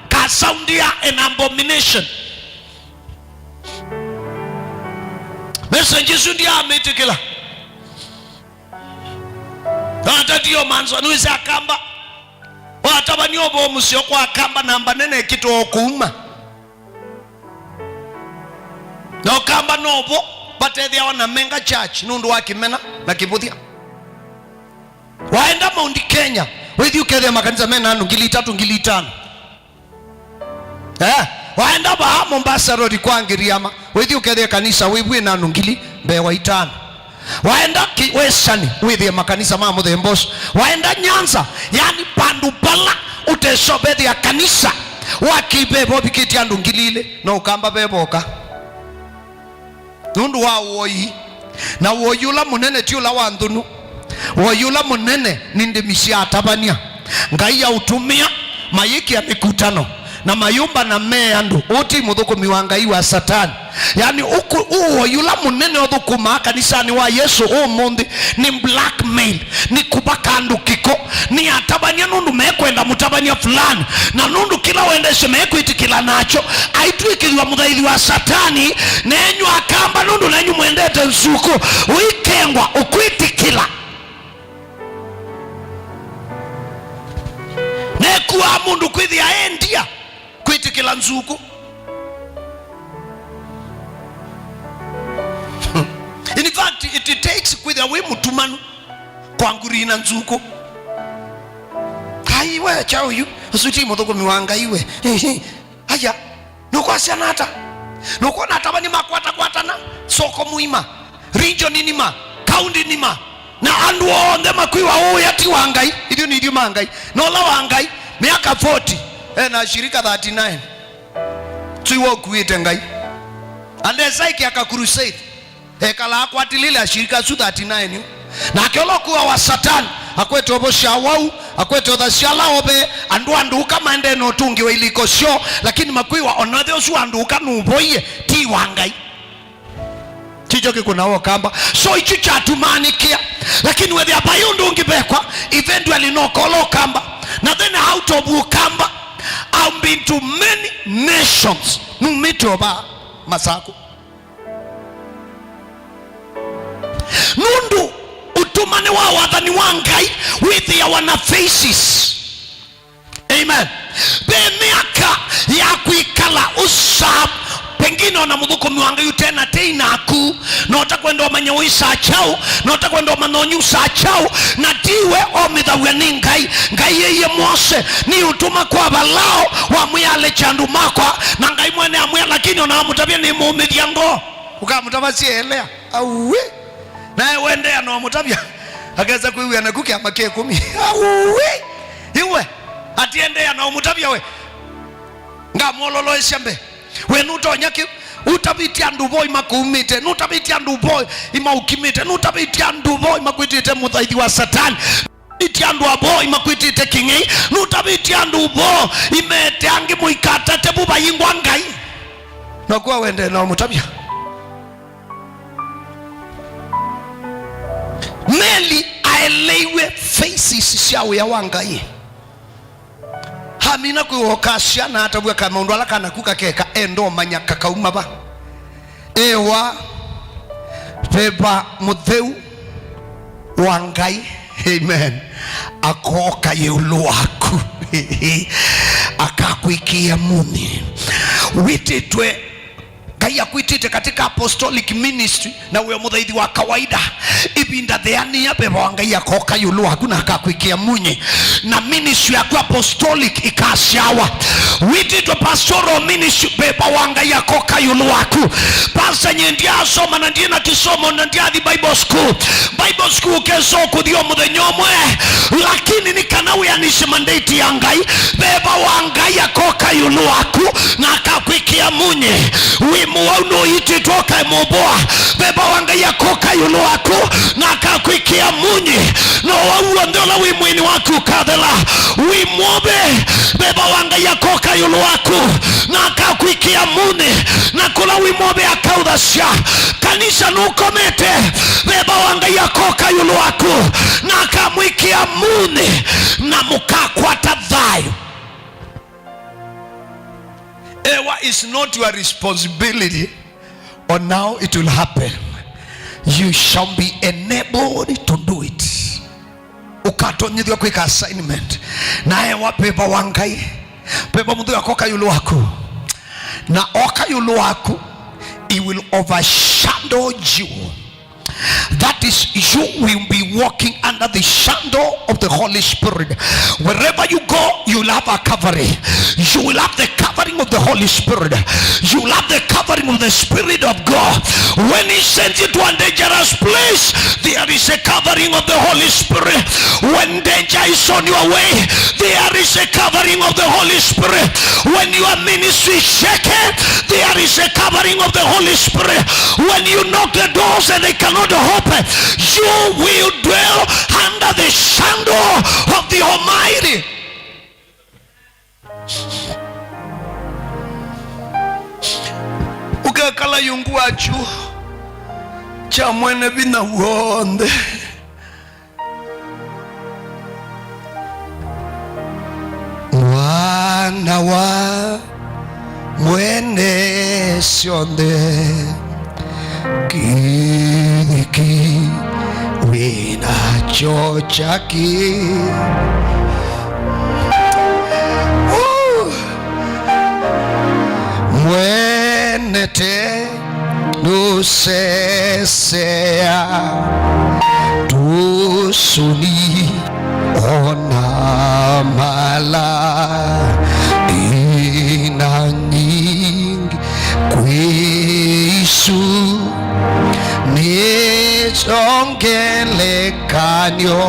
ka sound ya an abomination. Message isu ndiamĩtĩkĩla. Atatie ũmanzwa nĩwĩsĩ Akamba. Watavany'a ũvoo mũseo kwa Akamba, namba nene ĩkĩtwa o kũuma. Na Ũkamba novo vatethĩawa na mega church nũndũ wa kĩmena na kĩvũthya. Waenda Mount Kenya, wĩthi ũkethĩa makanisa mena andũ ngili itatũ, ngili itano. Eh, waenda vaa Mombasa Road kwa Ngiriama, wĩthi ũkethĩa kanisa wĩvu ĩna andũ ngili mbee wa itano. Waenda ki-, Western, wĩthĩe makanisa ma mũthemba ũsu. Waenda Nyanza, yani vandũ vala ũtesovethĩa kanisa wa kĩveva ũvikĩtye andũ ngili ilĩ, no Ũkamba vevoka. Nũndũ wa ũoi, na ũoi ũla mũnene ti ũla wa nthũnu. Ũoi ũla mũnene nĩ ndĩmi sya atavany'a. Ngai aũtũmĩa mayĩkĩa mĩkutano na mayũmbana me andũ. Ũũ ti mũthũkũmi wa Ngai, wa Satani. Yani, ũkũ-, ũoi ũla mũnene ũthũkũmaa kanisanĩ wa Yesũ ũmũnthĩ nĩ blackmail, nĩ kũvaka andũ kĩko. Nĩ atavany'a nũndũ mekwenda mũtavany'a fulani, na nũndũ kĩla wendesye mekwĩtĩkĩla nakyo, aitw'ĩkĩthw'a mũthaithi wa Satani. Nenyu Akamba, nũndũ nenyu mwendete nzukũ, ũikengwa ũkwĩtĩkĩla. Nekuaa mũndũ kwĩthĩa endia kwĩtĩkĩla nzukũ. In fact, it takes kwĩthĩa wĩ mũtumanu kwa nguri na nzukũ. Ai, we kyaũ yu, ũsu ti mũthũkũmi wa Ngai we. Aya, nũkwasya nata? Nũkwona atavany'a makwatakwatana soko mũima, region nima, county nima, na andũ onthe makwĩwa ũya ti wa Ngai, ithyĩ nĩ ithyĩ ma Ngai, na ũla wa Ngai, myaka forty, e na ashirika thirty-nine. Tũiwa ũkuĩte Ngai. Andesai kĩaka crusade. Ekalaa akwatilile ashirika asu thirty-nine yu. Nake ũla ũkua wa Satani, akwete ũvosya wau, akwete ũthasya ala ove, andũ a ndũka maendee na ũtũngĩwa ilĩko syoo, lakini makwĩwa, "Ona the ũsu wa ndũka nũvoie, ti wa Ngai." Kikyo kĩkũnawa ũkamba. So, ichu kyatumanĩkĩa. Lakini wethĩa vai ũndũ ũngĩ vekwa, eventually no kola ũkamba. Na then out of ũkamba, I've been to many nations. Numĩte ova Masakũ. Nũndũ ũtũmani wa wathani wa Ngai wĩthĩawa na phases. Amen. Ve myaka ya kwĩkala ũsa, pengine ona mũthũkũmi wa Ngai ũtena tei naku, na ũtakwenda ũmanye ũisaa kyaũ, na ũtakwenda ũmanya ũnyusaa kyaũ, na tiwe omĩthaw'a nĩ Ngai. Ngai eie Mose, "Nĩũtũma kwa Valao, wamwĩa alekye andũ makwa," na Ngai mwene amwĩa, "Lakini ona wamũtavya nĩmũũmĩthya ngoo." Ũkamũtavasya elea. Auĩ. Nae wendeea na ũmũtavya. Akesa kwĩw'a naku kĩama kya ĩkũmi. Auĩ. Iwe. Atiendeea na ũmũtavya we. Ngamwololoesya mbee. We nũtonya kĩu. Ũtavĩtye andũ voi makũumĩte. Nũtavĩtye andũ voi imaũkimĩte. Nũtavĩtye andũ voi makwĩtĩte mũthaithi wa Satani. Nũtavĩtye andũ avo imakwĩtĩte kĩng'ei. Nũtavĩtye andũ vo imete angĩ mũikatate vu vayingwa Ngai. Nakuwa wendee na ũmũtavya. Meli aeleiwe phases sya wĩa wa Ngai. Amina kwĩwa ũkasya na atavw'a ka maũndũ ala kanaku kakeka, enda ũmanya kakauma va. Ewa, Veva Mũtheu wa Ngai, amen, akoka ĩũlũ waku. Akakwĩkĩa munyi. Wĩtĩtwe Ngai akwĩtĩte katika apostolic ministry, na wĩ mũthaithi wa kawaida. Ĩvinda theanĩa, Veva wa Ngai akoka ĩũlũ waku na akakwĩkĩa munyi, na ministry yaku apostolic ikasyawa. Wĩtĩtwe pastoral ministry, Veva wa Ngai akoka ĩũlũ waku. Pastor, nyie ndiasoma na ndiĩ na kĩsomo na ndiathi Bible school. Bible school ũkesa kũthi o mũthenya ũmwe, lakini nĩ kana wĩanĩsye mandate ya Ngai, Veva wa Ngai akoka ĩũlũ waku na akakwĩkĩa munyi. Wĩ mũwau nũitĩtwe ũkae mũvũa, Veva wa Ngai akoka ĩũlũ waku na akakwĩkĩa munyi. Na ũwau w'onthe ũla wĩ mwĩĩnĩ waku ũkathela. Wĩ mũove, Veva wa Ngai akoka ĩũlũ waku na akakwĩkĩa munyi. Na kũla wĩ mũove akaũthasya. Kanisa nũkomete, Veva wa Ngai akoka ĩũlũ waku na akamwĩkĩa munyi, na mũkakwata thayũ. Ewa is not your responsibility on how it will happen. You shall be enabled to do it. Ũkatonyethw'a kwĩka assignment. Na ewa Veva wa Ngai, Veva Mũtheu akoka ĩũlũ waku. Na oka ĩũlũ waku, he will overshadow you. That is, you will be walking under the shadow of the Holy Spirit. Wherever you go, you will have a covering. You will have the covering of the Holy Spirit. You will have the covering of the Spirit of God. When He sends you to a dangerous place, there is a covering of the Holy Spirit. When danger is on your way, there is a covering of the Holy Spirit. When your ministry is shaken, there is a covering of the Holy Spirit. When you knock the doors and they cannot open, you will dwell under the shadow of the Almighty. Ũkekala iungu wa kyũa kya Mwene Vinya W'onthe. Mwana wa Mwene Syonthe, kĩthĩki wĩ nakyo kyake. Woo! Mwene te nũsesea tũsũni ona mala ĩna nyingĩ kwĩ Isu nĩ kyongelekany'o.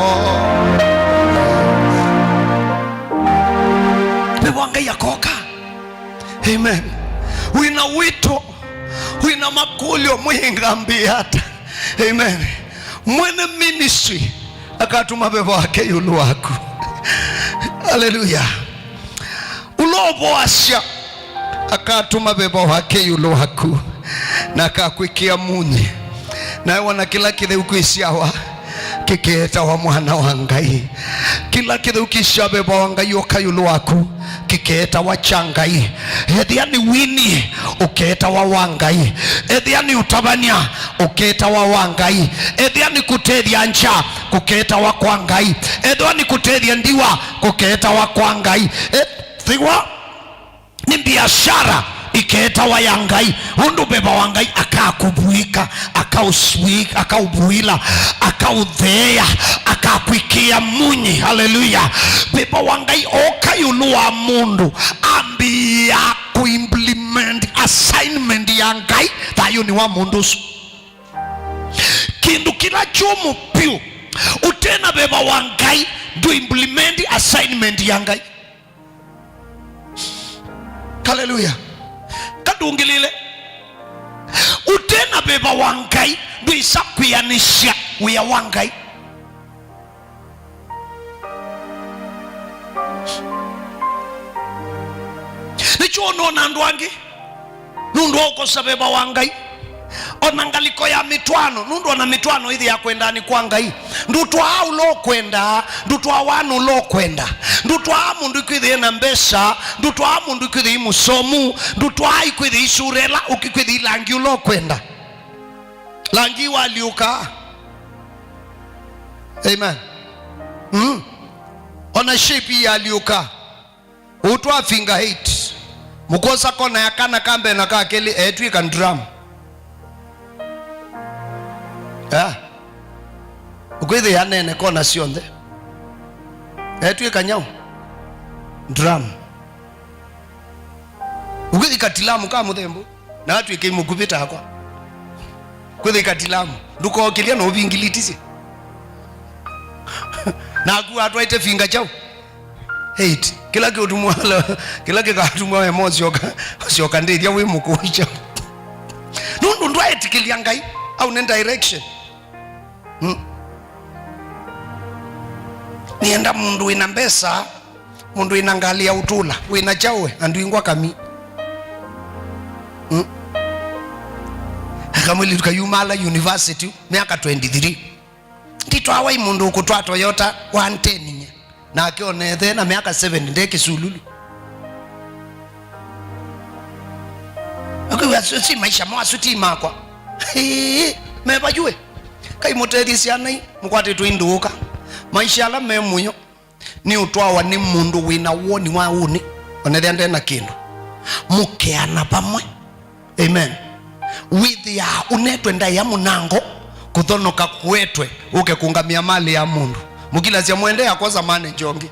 Veva wa Ngai akoka. Amen. Wĩna wĩto, wĩna makũlyo, mwĩngambĩata. Amen. Mwene ministry akatuma veva wake ĩũlũ waku. Haleluya. Ũla ũvoasya akatuma veva wake ĩũlũ waku, na akakwĩkĩa munyi, nawe wona kĩla kĩtheu kwĩsyawa kĩkeetawa mwana wa Ngai. Kĩla kĩtheu kĩsya veva wa Ngai ũka ĩũlũ waku kĩkeetawa kya Ngai. Ethĩa nĩ wini, ũkeetawa wa Ngai. Ethĩa nĩ ũtavany'a, ũkeetawa wa Ngai. Ethĩa nĩ kũtethya ngya, kũkeetawa kwa Ngai. Ethĩwa nĩ kũtethya ndiwa, kũkeetawa kwa Ngai. Ethĩwa nĩ mbiasyara, ĩkeetawa ya Ngai, ũndũ veva wa Ngai akakũvuĩka, akaũsui-, akaũvuĩla, akaũtheea, akakwĩkĩa munyi. Haleluya! Veva wa Ngai oka ĩũlũ wa mũndũ, ambĩĩa kũimplement assignment ya Ngai thayũnĩ wa mũndũ ũsu. Kĩndũ kĩla kyũmũ vyũ, ũte na veva wa Ngai, ndũ implement assignment ya Ngai. Haleluya. Katũngĩlĩle. Ũte na veva wa Ngai, ndwĩsa kwĩanĩsya wĩa wa Ngai. Nĩkyo ũnoona andũ angĩ nũndũ wa ũkosa veva wa Ngai. Ona ngalĩko ya mĩtwaano, nũndũ ona mĩtwaano ĩthĩ ya kwendaa nĩ kwa Ngai. Ndũtwaa ũla ũkwendaa, ndũtwaa wana ũla ũkwenda, ndũtwaa mũndũ ikwĩthĩe na mbesa, ndũtwaa mũndũ ikwĩthĩe mũsomu, ndũtwaa ikwĩthĩe isurela, ũkikwĩthĩe langi ũla ũkwenda. Langi waliũka. Amen. Mm. Ona shape yaliũka. Ũtwa finger eight. Mũkosa kona ya kana ka mbee na ka kelĩ, etw'ĩka drum. Eh? Ũkwĩthĩa nene kona syonthe. Etw'ĩka nyaũ? Drum. Ũkwĩthĩ katilamu ka mũthembo. Na atw'ĩke mũkuvĩ takwa. Kwĩthĩ katilamu. Ndũkookĩlya na ũvingilitisye. Naku atwaĩte finger kyaũ? Eight. Kĩla kĩũtumwa, kĩla kĩkatumwa wema ũsyoka, ũsyoka ndĩthya wĩ mũkũũ kyaũ? Nũndũ ndwaetĩkĩlya Ngai aũne direction. Mm. Nĩenda mũndũ wĩna mbesa, mũndũ wĩna ngalĩ ya ũtũla, wĩna kyaũ we, andũ ingwa kami. Mm. Akamwĩlĩtu kayumala university, myaka twenty-three. Nditwawa i mũndũ ũkũtwa Toyota one ten nye. Nake onethe na myaka seventy nde kĩsululu. Akwĩw'a asu si maisha mo, asu ti makwa. Ĩĩ, mevayue. Kai mũtethye syana ii, mũkwatĩtwe indũũka. Maisha ala me mũyo nĩ ũtwawa nĩ mũndũ wĩna woni wa ũnĩ, onethĩa nde na kĩndũ. Mũkeana vamwe. Amen. Wĩthĩaa ũnetwe ndaĩa mũnango, kũthonoka kũetwe, ũke kũngamĩa malĩ ya mũndũ. Mũkilasya mwende akosa manager ũngĩ.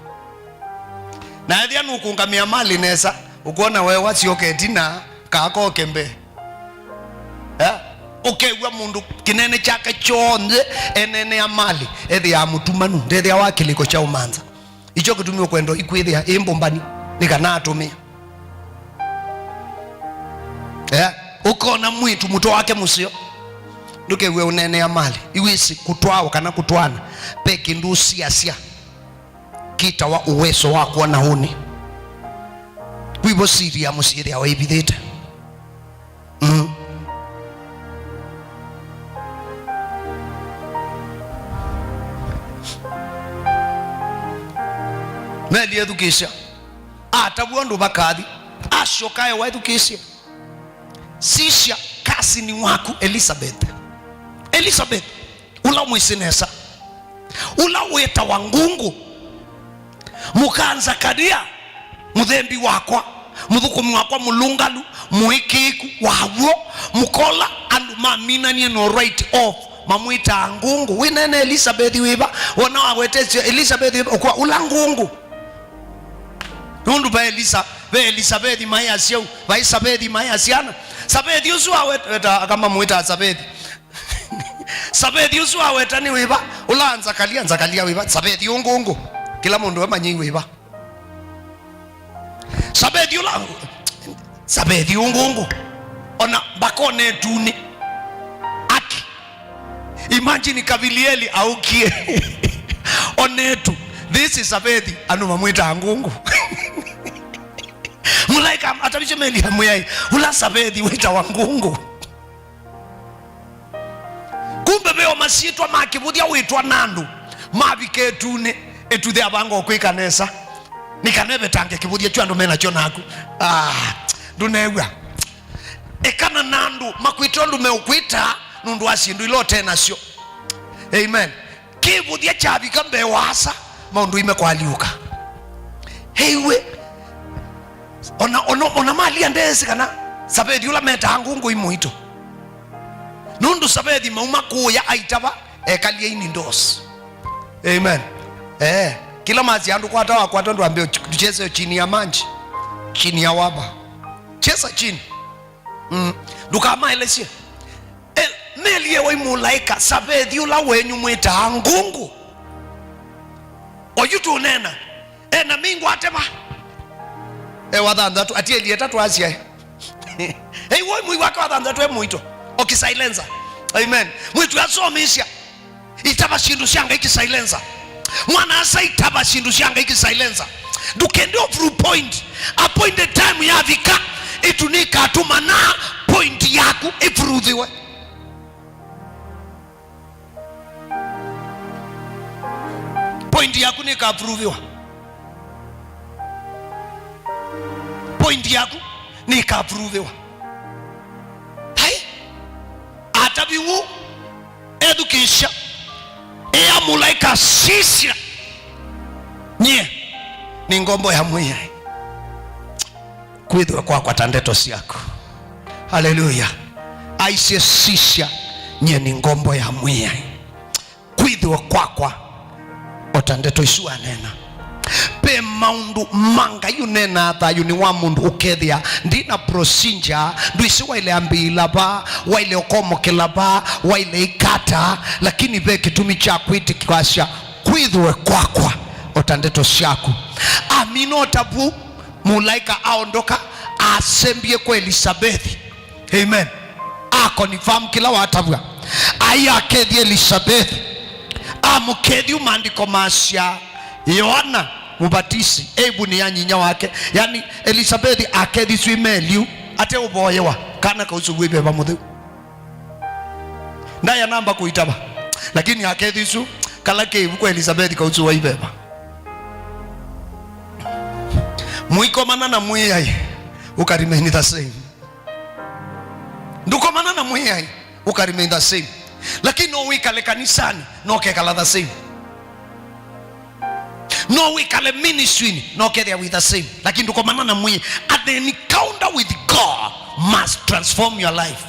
Na ethĩa nũkũngamĩa malĩ nesa, ũkwona wewa syoka ĩtina, kaa koke mbee. Eh? Ũkew'a mũndũ kĩnene kyake kyonthe eneenea malĩ, ethĩaa mũtumanu, ndethĩawa kĩlĩko kya ũmanza. Ikyo kĩtumi ũkwenda ikwĩthĩa ĩ mbũmbani, nĩ kana atũmĩa. Eh, ũkona mwĩĩtu mũtwe wake mũseo, ndũkew'e ũneenea malĩ. Iwĩsĩ kũtwawa kana kũtwaana, ve kĩndũ ũsiasya kĩtawa ũweso wa kwona ũnĩ. Kwĩvo siri ya mũsyĩ ĩthĩawa ĩvithĩte. Mm. Meli ethukĩĩsya. Atavw'a ũndũ vakathi. Asyoka ewa ethukĩĩsye. Sisya kasini waku Elizabeth. Elizabeth, ũla mwĩsĩ nesa. Ũla wĩtawa ngungu. Mũka Nzakaria, mũthembi wakwa, mũthũkũmi wakwa mũlũngalu, mũĩkĩĩku wa w'o, mũkola andũ maminanie no right off, mamwĩtaa ngungu. Wĩnene Elizabeth wĩva? Wona wagwetesyo Elizabeth wĩva? Ũkwa ũla ngungu. Nũndũ va Elisa-, ve Elisabethi maĩ asyau, va Isabethi maĩ asyana, Savethi ũsu aweta, akamamwĩta Savethi. Savethi ũsu aweta nĩ wĩva? Ũla Nzakalia, Nzakalia wĩva? Savethi ũngũngũ. Kĩla mũndũ amanyĩi wĩva. Savethi ũla, Savethi ũngũngũ. Ona mbakone tunĩ. Aki. Imagine Kavilieli aukie. Onetu. This is Savethi. Andũ mamwĩtaa ngũngũ. Mũlaĩka atavisye Meli amwĩai, ũla Savethi wĩtawa ngũngũ. Kumbe ve o masyĩtwa ma kĩvũthya wĩtwa na andũ mavika ĩtunĩ, ĩtu yavanga o kwĩka nesa. Nĩ kana ĩvetange kĩvũthya kyu andũ me nakyo naku. Ah, ndũneew'a. Ekana na andũ makwĩte ũndũ meũkwĩta nũndũ wa syĩndũ ila ũte nasyo. Amen. Kĩvũthya kyavika mbee wa Asa, maũndũ ime kwalyũka. Heiwe, ona, ona, ona Malia ndeesĩ kana Savethi ũla metaa ngũngũ i mũito. Nũndũ Savethi mauma kũya aitava, ekalie ini ndosi. Amen. Eh, kĩla masya andũ kwata wakwata ndwambie tucheze chini ya maji, chini ya waba. Cheza chini. Mm. Ndũkamaelesye. E, Meli e wai mũlaĩka, Savethi ũla wenyu mwĩtaa ngũngũ. Oyu tũneena. E na mingũ atema. E wa thanthatũ, atieli etatũ asyae. Ei woi mwei wake wa thanthatũ e mũito. Okisilenza. Amen. Mwĩtu asomisya. Itava syĩndũ sya Ngai kisilenza. Mwana-a-asa itava syĩndũ sya Ngai kisilenza. Ndũkende o through point. Appointed time yavika, ĩtu nĩkatũma na point yaku ĩvuruthiwe. Point yaku nĩkavuruviwa. Point yaku nĩkavuruviwa. Hai. Ataviw'u, ethukĩĩsya, ea mũlaĩka, sisya, nyie nĩ ngombo ya Mwĩai. Kwĩthĩwe kwakwa ta ndeto syaku. Haleluya. Aisye, sisya, nyie nĩ ngombo ya Mwĩai. Kwĩthĩwe kwakwa o ta ndeto isu aneena. Ve maũndũ ma Ngai ũneenaa thayũnĩ wa mũndũ ũkethĩa ndina procedure, ndwĩsĩ waile ambĩĩla va, waile ũkomokela va, waile ikata, lakini ve kĩtumi kya kwĩtĩkasya, kwĩthĩwe kwakwa o ta ndeto syaku. Amina o ta vu, mũlaĩka aondoka, asembie kwa Elisabethi. Amen. Akonifirm kĩla watavw'a. Ai akethya Elisabethi. Amũkethyu maandĩko masya Yoana Mũvatisi eĩvunĩ ya nyinya wake. Yani, Elisabethi akethisw'e Meli yu ateũvoyewa kana kausũvw'a iveva mũtheu. Ndaĩ anamba kũitava. Lakini akethisw'e kala keĩvu kwa Elisabethi kausũvw'a iveva. Mũikomana na Mwĩai, ũka remain the same. Ndũkomana na Mwĩai, ũka remain the same. Lakini no wĩkale kanisanĩ, no kekala the same. No wĩkale ministry-inĩ, no kethĩa wĩ the same. Lakini ndũkomana na Mwĩai. An encounter with God must transform your life.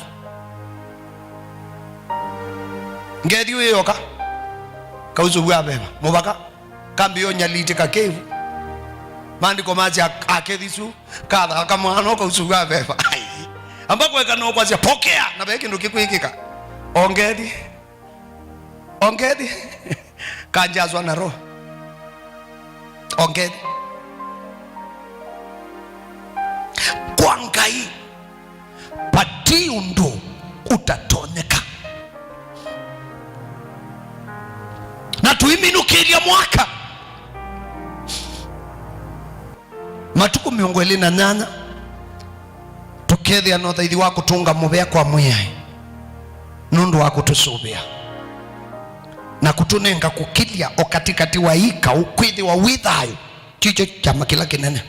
Ngethi wĩyoka, kausũvw'a veva, mũvaka. Kambĩ yo nyaliti kakevu. Maandĩko masya akethisw'e, katha akamwana ũkausũvw'a veva. Ai. Amba kweka no kwasya, pokea, na ve kĩndũ kĩkwĩkĩka. Ongethi. Ongethi. Kanjaswa na roho. Ongethi. Kwa Ngai. Vati ũndũ ũtatonyeka. Na tũiminũkĩlya mwaka, matukũ mĩongo ĩlĩ na nyanya, tũkethĩa na ũthaithi wa kũtũnga mũvea kwa Mwĩai nũndũ wa kũtũsũvĩa na kũtũnenga kũkilya o katĩkatĩ wa ikaũ, kwĩthĩwa wĩ thayũ. Kĩkyo kyama kĩla kĩnene.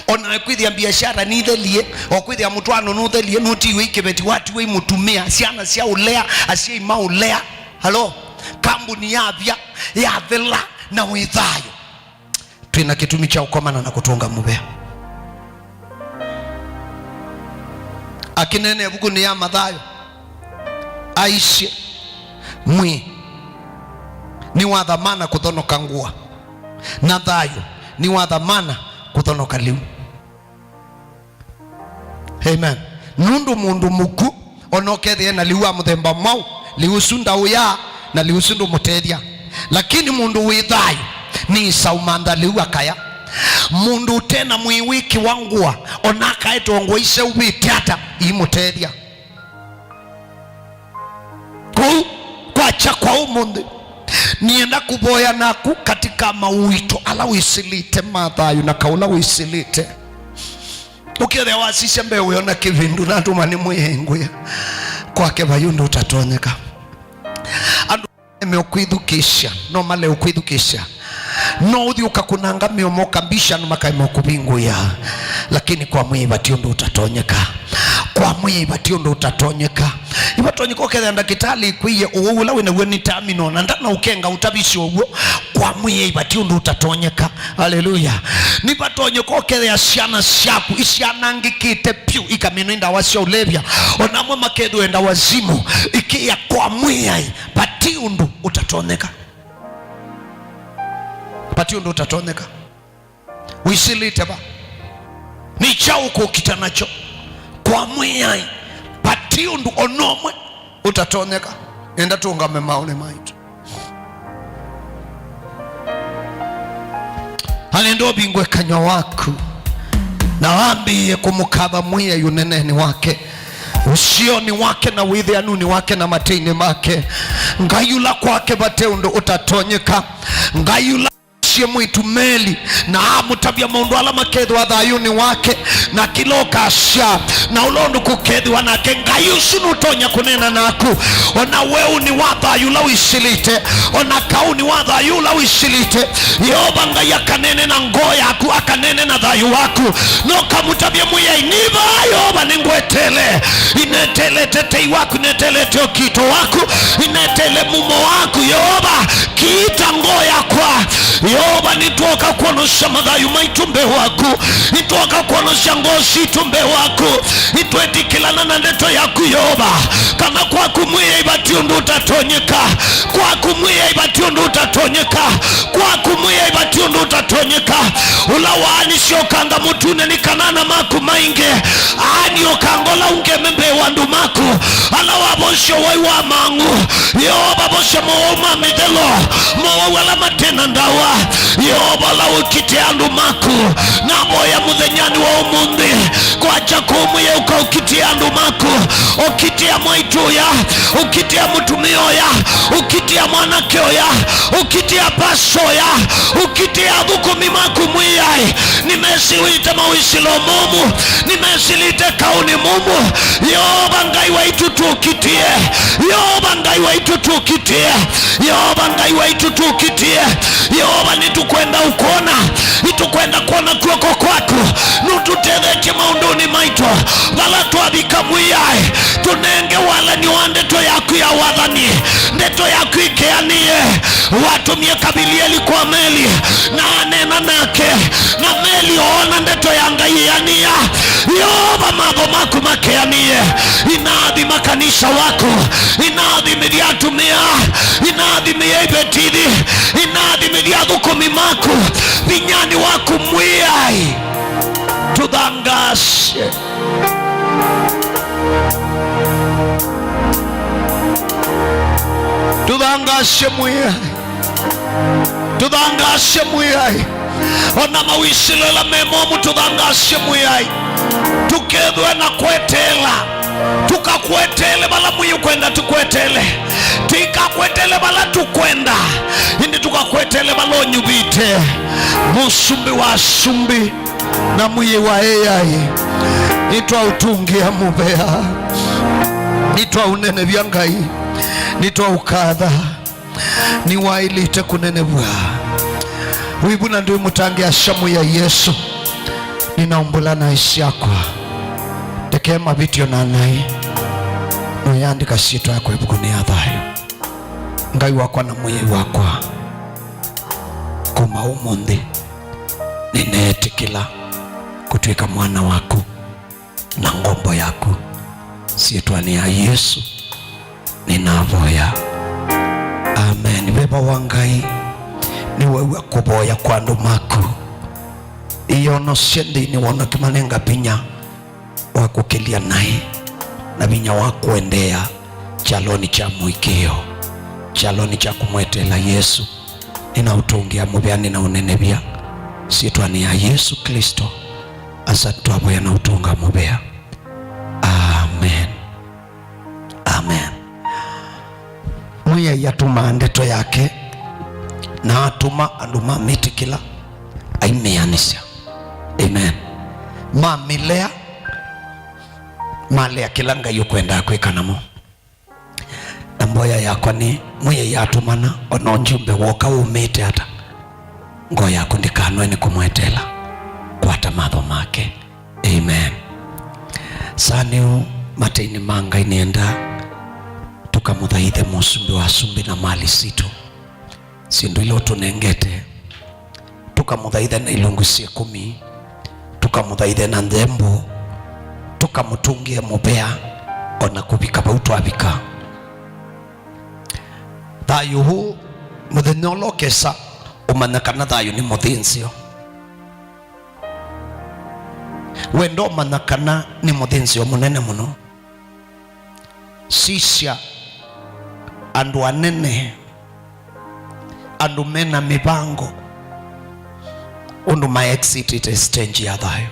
O nawe kwĩthĩa mbiasyara nĩithelie, o kwĩthĩa mũtwaano nũthelie, nũtiiwe ikĩveti, watiwe imũtumĩa, syana sya ũlea, asyai ma ũlea. Halo, kambuni yavya, yathela, na wĩ thayũ. Twĩ na kĩtumi kya ũkomana na kũtũnga mũvea. Akĩneena ĩvukunĩ ya Mathayo, aisye, mwĩĩ nĩ wa thamana kũthonoka ngũa, na thayũ nĩ wa thamana kũthonoka lĩu. Amen. Nũndũ mũndũ mũkw'ũ, o na ũkethĩa na lĩu wa mũthemba mwaũ, lĩu ũsu ndaũyaa, na lĩu ũsu ndũmũtethya. Lakini mũndũ wĩ thayũ, nĩsaũmantha lĩu akaya. Mũndũ ũte na mwĩĩ wĩkĩwa ngũa, o na akaetwa ngũa iseũvĩte ata, iimũtethya. Kwoou, kwakya kwa ũmũnthĩ, nĩenda kũvoya naku katika mauito ala wĩsĩlĩte ma thayũ na kaũ ũla wĩsĩlĩte. Ũkethĩa wasisya mbee wĩona kĩvindu, natũma nĩ mwĩengwĩa kwake vai ũndũ ũtatonyeka. Andũ meũkwĩthukĩĩsya, no maleũkwĩthukĩĩsya. No ũthi ũkakũnanga mĩomo, ũkambisha andũ makaema kũvingũĩa. Lakini kwa Mwĩai vati ũndũ ũtatonyeka. Kwa Mwĩai vati ũndũ ũtatonyeka. Ivatonyeka ũkethĩa ndakĩtalĩ ĩkwĩie ũwau ũla wĩ naw'o nĩ terminal, na ndanaũkenga ũtavisye ũw'o. Kwa Mwĩai vati ũndũ ũtatonyeka. Haleluya. Nĩvatonyeka ũkethĩa syana syaku isyanangĩkĩte vyũ, ikamenwa nĩ ndawa sya ũlevya, o na amwe makethĩwa ndawa zimũ. Ĩkĩĩa kwa Mwĩai, vati ũndũ ũtatonyeka. Vati ũndũ ũtatonyeka. Wĩsĩlĩte va? Nĩ kyaũ ũkũkita nakyo? Kwa Mwĩai, vati ũndũ o na ũmwe ũtatonyeka. Enda tũũngame maũnĩ maitũ. Nĩenda ũvingũe kanyw'a waku na wambĩĩe kũmũkatha Mwĩai ũnenenĩ wake, ũsyonĩ wake, na wĩthĩanunĩ wake, na mateinĩ make. Ngai ũla kwake vate ũndũ ũtatonyeka. Ngai ũla sie mwĩĩtu Meli na amũtavya maũndũ ala makethĩwa thayũnĩ wake, na kĩla ũkasya, na ũla ũndũ kũkethĩwa nake. Ngai ũsu nũtonya kũneena naku, o na weũnĩ wa thayũ ũla wĩsĩlĩte, o na kaũnĩ wa thayũ ũla wĩsĩlĩte. Yeova Ngai akaneene na ngoo yaku, akaneene na thayũ waku. No kamũtavye Mwĩai, nĩ vaa Yeova nĩngweteele. Ineteele ũtetei waku, ineteele ũkito waku, ineteele mumo waku. Yeova, kiita ngoo yakwa. Yeova, nĩtwoka kwonasya mathayũ maitũ mbee waku, nĩtwoka kwonasya ngoo sitũ mbee waku. Nĩtwĩtĩkĩlana na ndeto yaku, Yeova, kana kwaku Mwĩai vati ũndũ ũtatonyeka, kwaku Mwĩai vati ũndũ ũtatonyeka, kwaku Mwĩai vati ũndũ ũtatonyeka. Ũla waanisye ũkanga mũtune nĩ kana ana maku maingĩ, aani ũkanga ũla ũngeme mbee wa andũ maku, ala wavosya ũwai wa mang'u. Yeova, vosya mowau ma mĩthelo, mowau ala mate na ndawa. Yeova, ũla ũkitĩa andũ maku, navoya mũthenyanĩ wa ũmũnthĩ, kwakya kũmwĩe ũkaũkitĩa andũ maku, ũkitĩa mwaitũ ũya, ũkitĩa mũtumĩa ũya, ũkitĩa mwanake ũya, ũkitĩa pastor ũya, ũkitĩa athũkũmi maku Mwĩai. Nĩmesĩlĩte mawĩsĩlo momũ, nĩmesĩlĩte kaũnĩ mũmũ. Yeova Ngai waitũ tũkitĩe, Yeova Ngai waitũ tũkitĩe, Yeova Ngai waitũ tũkitĩe. Yeova, nĩtũkwenda ũkwona, nĩtũkwenda kwona kw'oko kwaku nũtũtethetye maũndũnĩ maitũ. Vala twavika Mwĩai, tũnenge walany'o wa ndeto yaku ya wathani, ndeto yaku ĩkeanĩe. Watũmie Kavilieli kwa Meli, na aneena nake, na Meli oona ndeto ya Ngai ĩanĩa. Yeova, mavo maku makeanĩe. Inaathima kanisa waku, inaathimĩthya atumĩa, inaathimĩe ivetithi, inaathimĩthya athũkũmi maku, vinyanĩ waku Mwĩai. Tũthangaasye. Tũthangaasye Mwĩai. Tũthangaasye Mwĩai. O na mawĩsĩlo ala me momũ, tũthangaasye Mwĩai. Tũkethĩwe na kweteela. Tũkakweteele vala Mwĩai ũkwenda tũkweteele. Tũikakweteele vala tũkwenda, ĩndĩ tũkakweteele vala ũnyuvĩte. Mũsumbĩ wa asumbĩ na Mwĩai wa ĩyai, nĩtwaũtũngĩa mũvea, nĩtwaũnenevya Ngai, nĩtwaũkatha. Nĩwaĩlĩte kũnenevw'a. Wĩvu na ndwĩmũtangĩĩasya Mwĩai Yesũ, nĩnaumbũla naĩ syakwa. Ndeke mavĩtyo na naĩ, noyandĩka syĩtwa yakwa ĩvukunĩ ya thayũ. Ngai wakwa na Mwĩai wakwa, kuma ũmũnthĩ, nĩneetĩkĩla kũtw'ĩka mwana waku na ngombo yaku. Syĩtwanĩ ya Yesũ nĩnavoya. Amen. Veva wa Ngai nĩwew'a kũvoya kwa andũ maku. Ĩyonosye nthĩnĩ wa ũna kĩmanenga vinya. wa kũkĩlya naĩ, na vinya wa kũendeea kyalonĩ kya mũĩkĩĩo, kyalonĩ kya kũmweteela Yesũ. Nĩnaũtũngĩa mũvea, nĩnaũnenevya syĩtwanĩ ya Yesũ Klĩsto. Asa twavoya na ũtũnga mũvea. Amen. Amen. Mwĩai atũmaa ndeto yake, na atũma andũ mamĩtĩkĩla, aimĩanĩsya. Amen. Mamĩlea, malea kĩla Ngai ũkwendaa kwĩka namo. Na mboya yakwa nĩ, Mwĩai atũmana, o na ũnjumbe woka wumĩte ata, ngoo yaku ndĩkanwe nĩ kũmweteela. Kwata matho make. Amen. Saa nĩu mateinĩ ma Ngai nĩenda tũkamũthaithe mũsumbĩ wa asumbĩ na mali sitũ, syĩndũ ila ũtũnengete, tũkamũthaithe na ilungu sya ĩkũmi, tũkamũthaithe na nthembo, tũkamũtũngĩe mũvea, o na kũvika vau twavika. Thayũ ũũ, mũthenya ũla ũkesa, ũmanya kana thayũ nĩ mũthĩnzĩo. Wenda ũmanya kana nĩ mũthĩnzĩo mũnene mũno. Sisya andũ anene, andũ mena mĩvango, ũndũ ma exitĩte stage ya thayũ.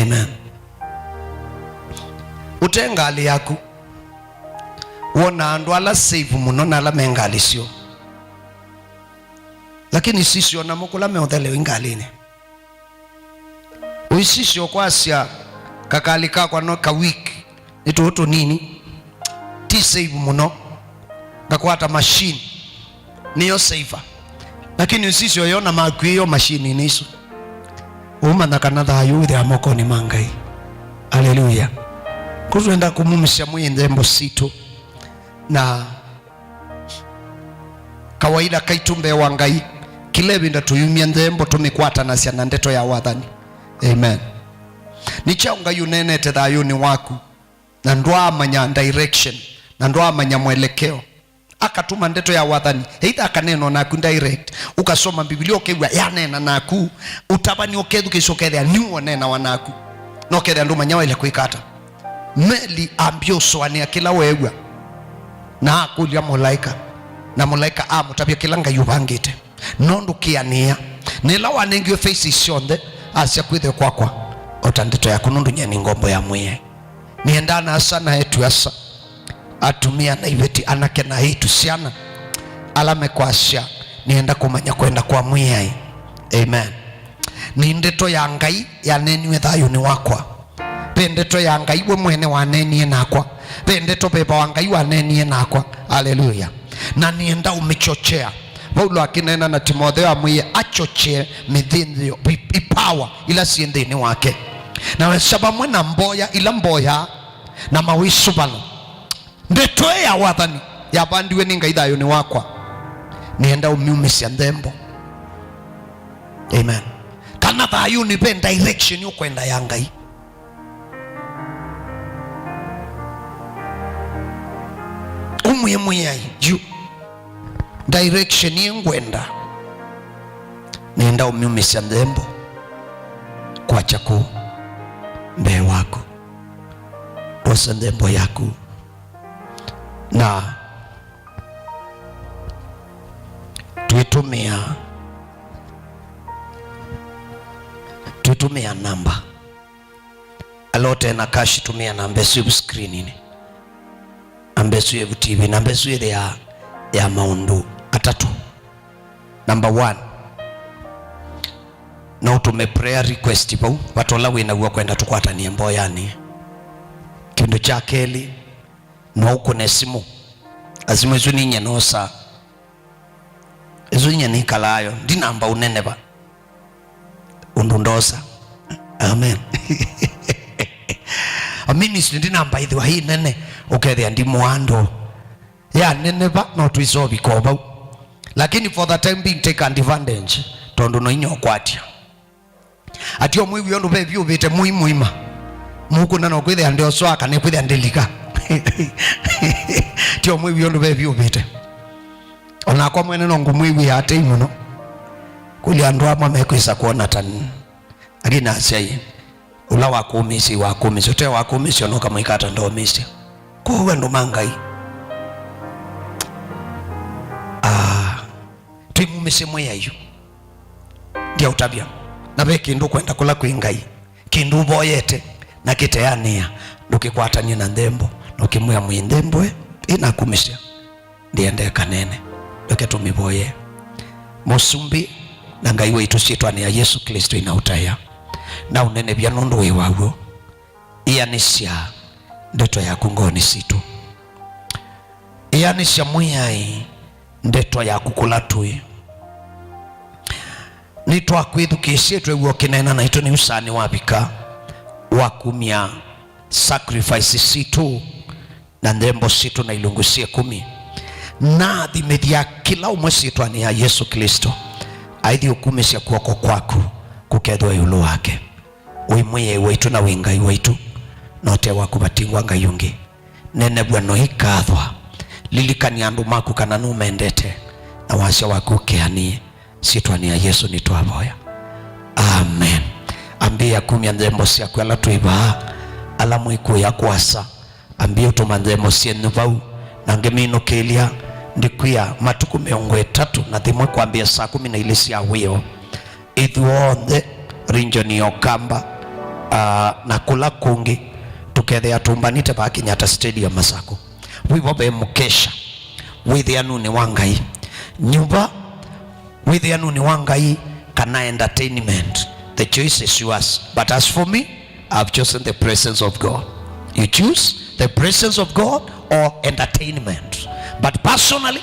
Amen. Ũte ngalĩ yaku, wona andũ ala safe mũno na ala me ngalĩ syoo. Lakini sisya o namo kũla meũthelewa ngalĩnĩ. Ũisisya ũkwasya, kakalĩ kakwa no ka weak, nĩ tũũ tũnini, ti safe mũno, ngakwata machine, nĩyo safer. Lakini ũisisya ũyona makuĩyo machininĩ isu, ũmanya kana thayũ wĩthĩawa mokonĩ ma Ngai. Aleluya. Kũu twenda kũmumĩsya mwĩ nthembo sitũ na kawaida kaitũ mbee wa Ngai, kĩla ĩvinda tũyumya nthembo tũmĩkwatanasya na ndeto ya wathani. Amen. Nĩ kyaũ Ngai ũneenete thayũnĩ waku, na ndwaamanya direction, na ndwaamanya mwelekeo? Akatũma ndeto ya wathani, either akanena naku direct, ũkasoma Biblia ũkew'a yaneena naku, ũtavany'a ũkethukĩĩsya ũkethĩa nĩwe ũneenawa naku. Na ũkethĩa ndũmanya waĩle kwĩka ata. Meli ambie ũsũanĩa kĩla weew'a, na akũlya mũlaĩka, na mũlaĩka amũtavya kĩla Ngai ũvangĩte. Nũndũ kĩanĩa, na ĩla wanengiwe phases syonthe, asya, "Kwĩthĩwe kwakwa o ta ndeto yaku, nũndũ nyie nĩ ngombo ya Mwĩai." Nĩendaa na asa na eĩtu asa, atumĩa na iveti, anake na eĩtu, syana, ala mekwasya, "Nĩenda kũmanya kwenda kwa Mwĩai." Amen. Nĩ ndeto ya Ngai yaneeniwe thayũnĩ wakwa. Ve ndeto ya Ngai we mwene waneenie nakwa. Ve ndeto veva wa Ngai waneenie nakwa. Aleluya. Na nĩenda ũmĩchochea. Vaulo akĩneena na Timotheo amwĩie achochee mĩthĩnzĩo, vi-, ipawa ila syĩ nthĩnĩ wake. Na wesa vamwe na mboya ila mboyaa na mawĩsũvano. Ndeto ĩ ya wathani yavandiwe nĩ Ngai thayũnĩ wakwa, nĩenda ũmyumĩsya nthembo. Amen. Kana thayũnĩ ve direction ũkwenda ya Ngai. Ũmwĩe Mwĩai, yu direction ĩ ngwenda, nĩenda ũmyumĩsya nthembo kwakya kũu mbee waku. Osa nthembo yaku. Na twĩtũmĩa, twĩtũmĩa namba. Ala ũte na cash, tũmĩa namba ĩsu ĩvu screeninĩ. Namba ĩsu ĩvu T V. Namba ĩsu ĩthĩ ya, ya maũndũ atatũ. Number one, no ũtũme prayer request vau, vata ũla wĩ naw'o kwenda tũkwatanĩe mboyanĩ. Kĩndũ kya kelĩ, no ũkũne simũ. Na simũ ĩsu ninyie noosaa. Ĩsu ninyie nĩkalaayo. Ndinamba ũneneva ũndũ ndosa. Amen. A ministry ndinamba ĩthĩwa ĩ nene, ũkethĩa ndimũandũ. Yaneneva, no twĩsovika o vau. Lakini for the time being, take advantage, tondũ no inya ũkwatya. Atĩ o mwĩw'e ũndũ ve vyũvĩte mũi mũima. Mũkũna no kwĩthĩa ndĩoswa kana kwĩthĩa ndĩlika. Ti o mwĩw'e ũndũ ve vyũvĩte. O nakwa mwene no ngũmwĩw'ĩa atei mũno. Kũlya andũ amwe mekwĩsa kwona ta n-, Lakini asyai, ũla wakũũmĩsye, wakũũmĩsye, ũte wakũũmĩsye, ona ũkamwĩka ata, ndoomĩsye. Kwoou andũ ma Ngai, ah, twĩmumĩsye Mwĩai yu. Ndyaũtavya, na ve kĩndũ ũkwenda kũla kwĩ Ngai, kĩndũ ũvoyete na kĩteanĩa, ndũkĩkwatany'e na nthembo, na ũkĩmwĩa, Mwĩai, nthembo ĩ, ĩnakumĩsya. Ndĩenda ĩkaneene. Reke tũmĩvoye. Mũsumbĩ na Ngai waitũ, syĩtwanĩ ya Yesũ Klĩsto inaũtaĩa na ũnenevya nũndũ wĩ wa w'o. Ĩanĩsya ndeto yaku ngoonĩ sitũ. Ĩanĩsya, Mwĩai, ndeto yaku kũla tũĩ. Nĩtwakwĩthukĩĩsye twew'a ũkĩneena naitũ, nĩu saa nĩwavika wa kumya sacrifice sitũ na nthembo sitũ na ilungu sya ĩkũmi. Naathimĩthya kĩla ũmwe syĩtwanĩ ya Yesũ Klĩsto, aithi ũkumĩsya kw'oko kwaku kũkethĩwa ĩũlũ wake. Wĩ Mwĩai waitũ na wĩ Ngai waitũ, na ũte waku vatingwa Ngai ũngĩ. Nenevw'a na ũikathwa. Lilikany'a andũ maku kana nũmendete, na wasya waku ũkeanĩe. Syĩtwanĩ ya Yesũ nĩtwavoya. Amen. Ambĩĩa kumya nthembo syaku ala twĩ vaa, ala mwĩkũĩa kũasa. Ambĩĩa ũtũma nthembo syenyu vau, na ngĩminũkĩlya ndikwia matukũ mĩongo ĩtatũ na thĩmwe kwambĩĩa saa kũmi na ilĩ sya wĩoo. Ithyonthe region ya Ũkamba, ah, na kũla kũngĩ, tũkethĩa tũmbanĩte vaa Kenyatta Stadium Masakũ. Wĩvo ve mũkesha wĩthĩanunĩ wa Ngai. Nyuva wĩthĩanunĩ wa Ngai kana entertainment, the choice is yours. But as for me, I've chosen the presence of God. You choose the presence of God or entertainment. But personally,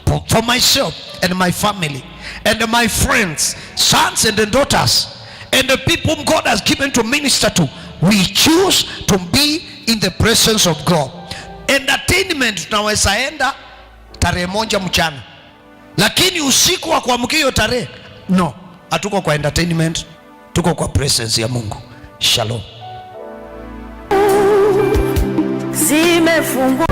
for, for myself and my family and my friends, sons and daughters, and the people whom God has given to minister to, we choose to be in the presence of God. Entertainment tunaweza enda tarehe moja mchana, lakini usiku wa kuamkia hiyo tarehe, no, hatuko kwa entertainment, tuko kwa presence ya Mungu. Shalom. Zimefungwa.